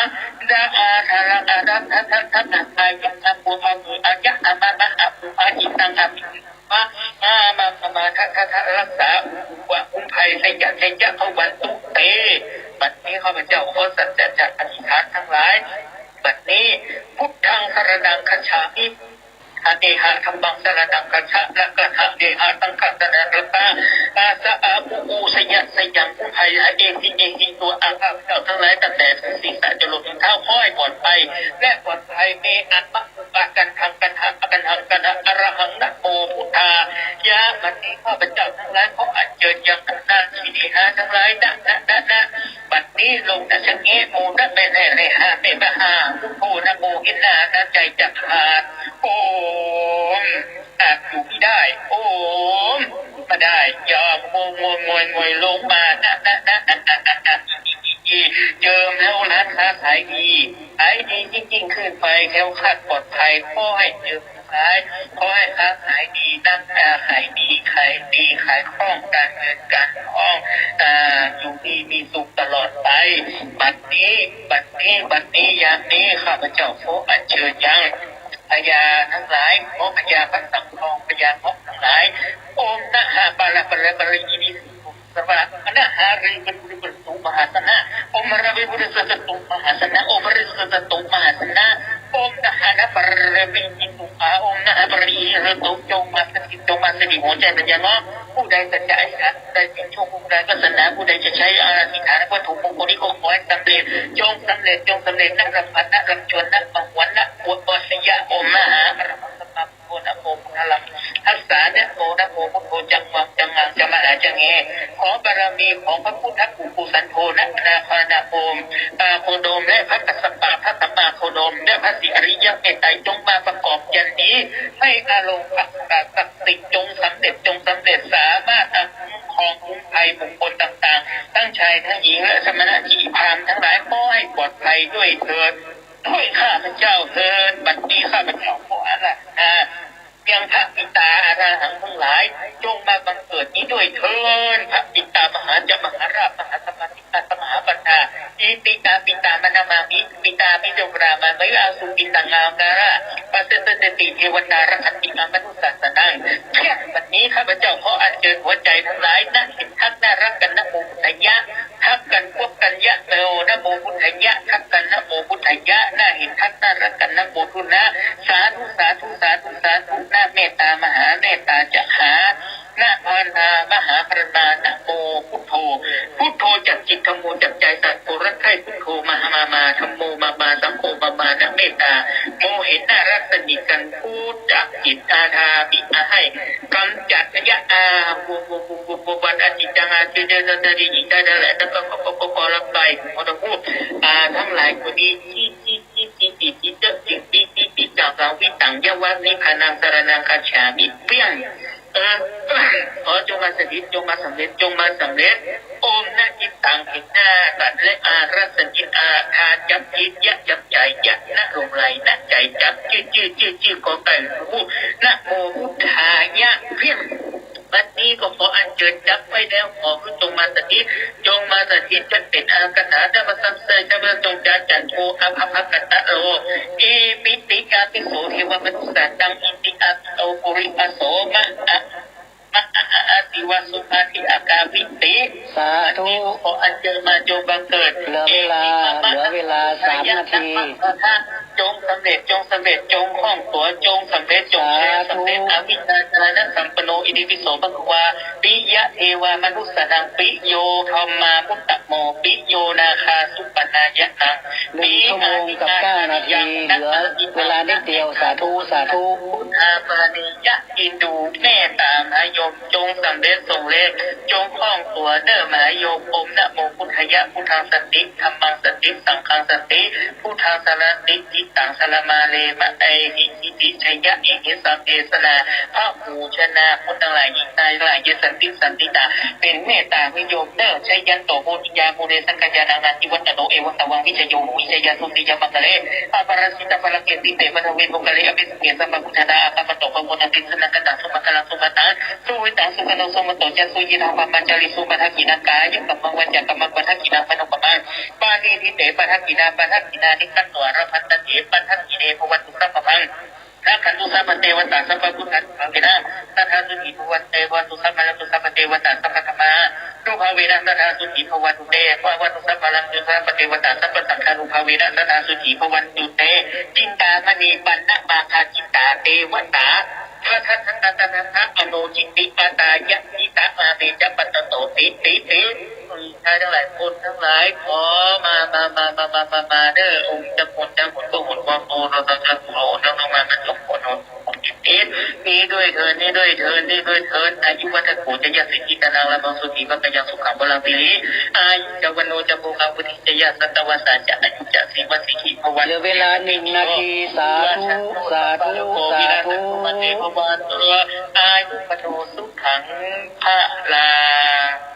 ดาอาทารังอารักทัททัททัททายะนะโมอามืออายะนะมะมะอาภูอาจิตังอาภิ มะ มา มา มา มา ทะ ทะ ทะ รักษา อุ อุ วะ อุ ภัย ไสยะ ไสยะ ภวันตุ เต บัดนี้ข้าพเจ้าขอสัจจะอธิษฐานทั้งหลาย บัดนี้ พุทธัง สรณัง คัจฉามิ หะ เตหะ ธัมมัง สรณัง คัจฉะ นะ กะ หะ เตหะ สังฆัง สรณัง คัจฉา อาสะ อา อุ อู สยะ สยัง อุ ภัย หะ เอหิ เอหิ ตัวอาข้าพเจ้าทั้งหลาย ตั้งแต่ศีรษะจรดถึงเท้า ขอให้ปลอดภัย และปลอดภัย เม อะ มะ อากันหังกันหาอากันหังกันหาอรหังนะโมพุทธายะ บัดนี้ข้าพเจ้าทั้งหลายขออัญเชิญยังอำนาจที่ดีหาทั้งหลายนะนะนะนะ บัดนี้ลงนะชะเงะโมนะแม่แน่เรหาเมมหาพุทโธนะโมหินานะใจจักหาโอมอาจอยู่ไม่ได้ โอมมาได้ ยอมงวยงวยงวยงวยลงมานะนะนะนะนะนะนะ เจิมแล้วร้านค้าขายดี ขายดียิ่งยิ่งขึ้นไป แคล้วคลาดปลอดภัย ขอให้เจิม ขอให้ค้าขายดี ตั้ง เอ่อ ขายดี ขายดี ขายคล่อง การเงินการทอง เอ่อ อยู่ดีมีสุขตลอดไป บัดนี้ บัดนี้ บัดนี้ ยามนี้ ข้าพเจ้าขออัญเชิญยังพญาทั้งหลาย ขอพญาพระสังทอง พญาเงาะทั้งหลาย โอมนะหะปะระปะระปะระอิติสุ สวะนะหาริบุริบุริสุมหาสนะ โอมหาริบุริสุสุมหาสนะ โอมหาริสุสุมหาสนะ โอมนะหานะปะระปิจิตุอา โอมนะหาปะระอิระตุ จงมาสถิต จงมาสถิตหัวใจพญาเงาะ ผู้ใดสัจจะอธิษฐาน ผู้ใดสิ้นช่วง ผู้ใดปรารถนา ผู้ใดจะใช้อาราธิษฐานวัตถุมงคลนี้ก็ขอให้สำเร็จ จงสำเร็จ จงสำเร็จ นะรำพัน นะรำชวน นะบังหวน นะปวดบอสยะ โอมนะหาอะระหังสัมมา โมนะโมพุทธลัง ทัสสะนะโมนะโมพุทโธ จังหวัง จังงัง จะมหา จะแง ขอบารมีของพระพุทธกุกุสันโธ นะนาคานาโคม ปาโคดม และพระกัสสปะ พระสัมมาโคดม และพระศรีอริยเมตไตร จงมาประกอบยันนี้ ให้อาลงอักขระศักดิ์สิทธิ์ จงสำเร็จ จงสำเร็จ สามารถคุ้มครองคุ้มภัยบุคคลต่างๆ ทั้งชายทั้งหญิง และสมณะชีพราหมณ์ทั้งหลาย ขอให้ปลอดภัยด้วยเถิด ด้วยข้าพเจ้าเถิด บัดนี้ข้าพเจ้าขออาราธนา ยังพระปิตาอรหังทั้งหลาย จงมาบังเกิดนี้ด้วยเถิด พระปิตามหาจะมหาราช มหาสมาธิ มหาปัญญา อิติตาปิตามะนะมามิ ปิตามิจงกราบมามิ อาสุปิตังอาการะ ปัสสะสะติเทวตารักขันติ อมนุสสาสนัง เพียงบัดนี้ข้าพเจ้าขออัญเชิญหัวใจทั้งหลาย นะเห็นทัก น่ารักกัน นะโมพุทธายะ ทักกัน พบกัน ยะโม นะโมพุทธายะ ทักกัน นะโมพุทธายะ น่าเห็นทัก น่ารักกัน นะโมพุทธะ สาธุ สาธุ สาธุ สาธุ นะเมตตา มหาเมตตา จะหา นะพรณา มหาพรณา นะโมพุทโธ พุทโธจับจิต ธัมโมจับใจ สัตว์โพรักใคร่ พุทโธมา มา มา ธัมโมมา มา สังโฆมา มา นะเมตตา โมเห็นน่ารักสนิทกัน พุทธะจิตอาทามิ อาให้กำจัด ยะอา วง วง วง วง วง วัน อจิตตัง อาทิตย์ เดือน เดือน เดือน หญิงชายทั้งหลาย แล้วก็ ก็ ก็ ก็ ก็ รับไป ขอทั้งผู้ อ่า ทั้งหลายคนนี้ จิ จิ จิ จิ จิ จิ เจอะ จิ ปิ ปิ ปิ จัก สัง วิตัง ยะวะ นิพพานัง สรณัง คัจฉามิ เพียง เออ ขอจงมาสถิต จงมาสำเร็จ จงมาสำเร็จ โอมนะจิตตัง เห็นหน้าสัตว์และอารักสนิท อาทาจับจิต ยะจับใจ ยะนะหลงไหล นะใจจับ จื้อ จื้อ จื้อ จื้อ กอไก่ รู้ นะโมพุทธายะ เพียง บัดนี้ก็ขออัญเชิญจับไว้แล้ว ขอคือจงมาสถิต จงมาสถิต จักเป็นอาคาถา จะมาซ้ำเสริม จะมาจงจาจันโท อภพกตะโล เอปิติอาภิโส เทวมนุสสานัง อิติอาภิโส ปุริอาโส มะอะ มะอะอะอะสิวะสุปาทิอากาวิติ สาธุ ขออัญเชิญมาจงบังเกิด เหลือเวลา เหลือเวลาสามนาที จงสำเร็จ จงสำเร็จ จงคล่องตัว จงสำเร็จ จงเจริญสำเร็จ สาธุ อวิชชาญาณสัมปันโน อิติปิโสภะคะวา ปิยะเทวามนุสสานัง ปิโยธัมมามุตตะโม ปิโยนาคาสุปนายะนัง หนึ่งชั่วโมงกับเก้านาที เหลือเวลานิดเดียว สาธุ สาธุ พุทธาปาณียะ อินดู เมตตามหายม จงสำเร็จส่งเร็จ จงคล่องตัวเน่อมหายม โอมนะโมพุทธายะ พุทธังสันติ ธัมมังสันติ สังฆังสันติ พุทธังสรณัง ติติตังสรมาเลมะ เอหิ อิติชยะ อิหิสังเทสนา พระหมู่ชนะ คนทั้งหลาย หญิงชายทั้งหลาย เยสันติ สันติตา เป็นเมตตานิยมเน่อ ชยันโต โพธิยา มูเล สักกายานัง นาทิวัตโต เอวังตวัง วิจโย โห วิจยา สุติยา มังคะเล อปาราจิตา ภารเก สิเต ปะทะเว ปุคคะเล อภิสังเข สัพพะพุทธานา อาคัมปะโต ภะคะวะโต ติสสะนัง กัตตัง สุมังคลัง สุพัตตัง สุวิตัง สุขโน สุมะโต จะ สุยิทัง พะมัญจะริ สุ ปะทักขิณัง กายะกัมมัง วาจากัมมัง ปะทักขิณัง มโนกัมมัง ปาณี ทิเต ปะทักขิณา ปะทักขิณานิ กัตตวา ละพันธันเต ปะทักขิเณ ภะวันตุ สัพพะพัง รักขันตุ สัพพะเตวะตา สัพพะพุทธานุภาเวนะ สัทธา สุขี ภะวันเต ภะวันตุ สัพพะ รักขันตุ สัพพะเตวะตา สัพพะธัมมานุภาเวนะ สัทธา สุขี ภะวันตุ เต ภะวันตุ สัพพะ รักขันตุ สัพพะเตวะตา สัพพะสังฆานุภาเวนะ สัทธา สุขี ภะวันตุ เต จินตามณี ปัณณมาคา จิตตา เตวะตา พะทัตตะตะตะตะตะ อโน จิตติปะตายะ จิตตะ มาเม จะ ปัตตะโต ติ ติ ติ ชายทั้งหลาย คนทั้งหลาย ขอมา มา มาเน่อ องค์เจ้าคนเจ้าหน เจ้าหนความโต เราจะถูกเราทั้งลงมา มันจงคนหน คนติดติด นี้ด้วยเถิด นี้ด้วยเถิด นี้ด้วยเถิด อายุวัฒโข จะยะ สิทธิธนัง ละมัง สุขี ภะคะยัง สุขัง พลัง สิริ อายุ จะ วโน จะ โภคัง วุฒิ จะยะ สัตตวาสา จะ อายุ จะ สีวะ สิขี ภะวัน เหลือเวลาหนึ่งนาที สาธุ สาธุ สาธุ อายุ วโน สุขัง พลัง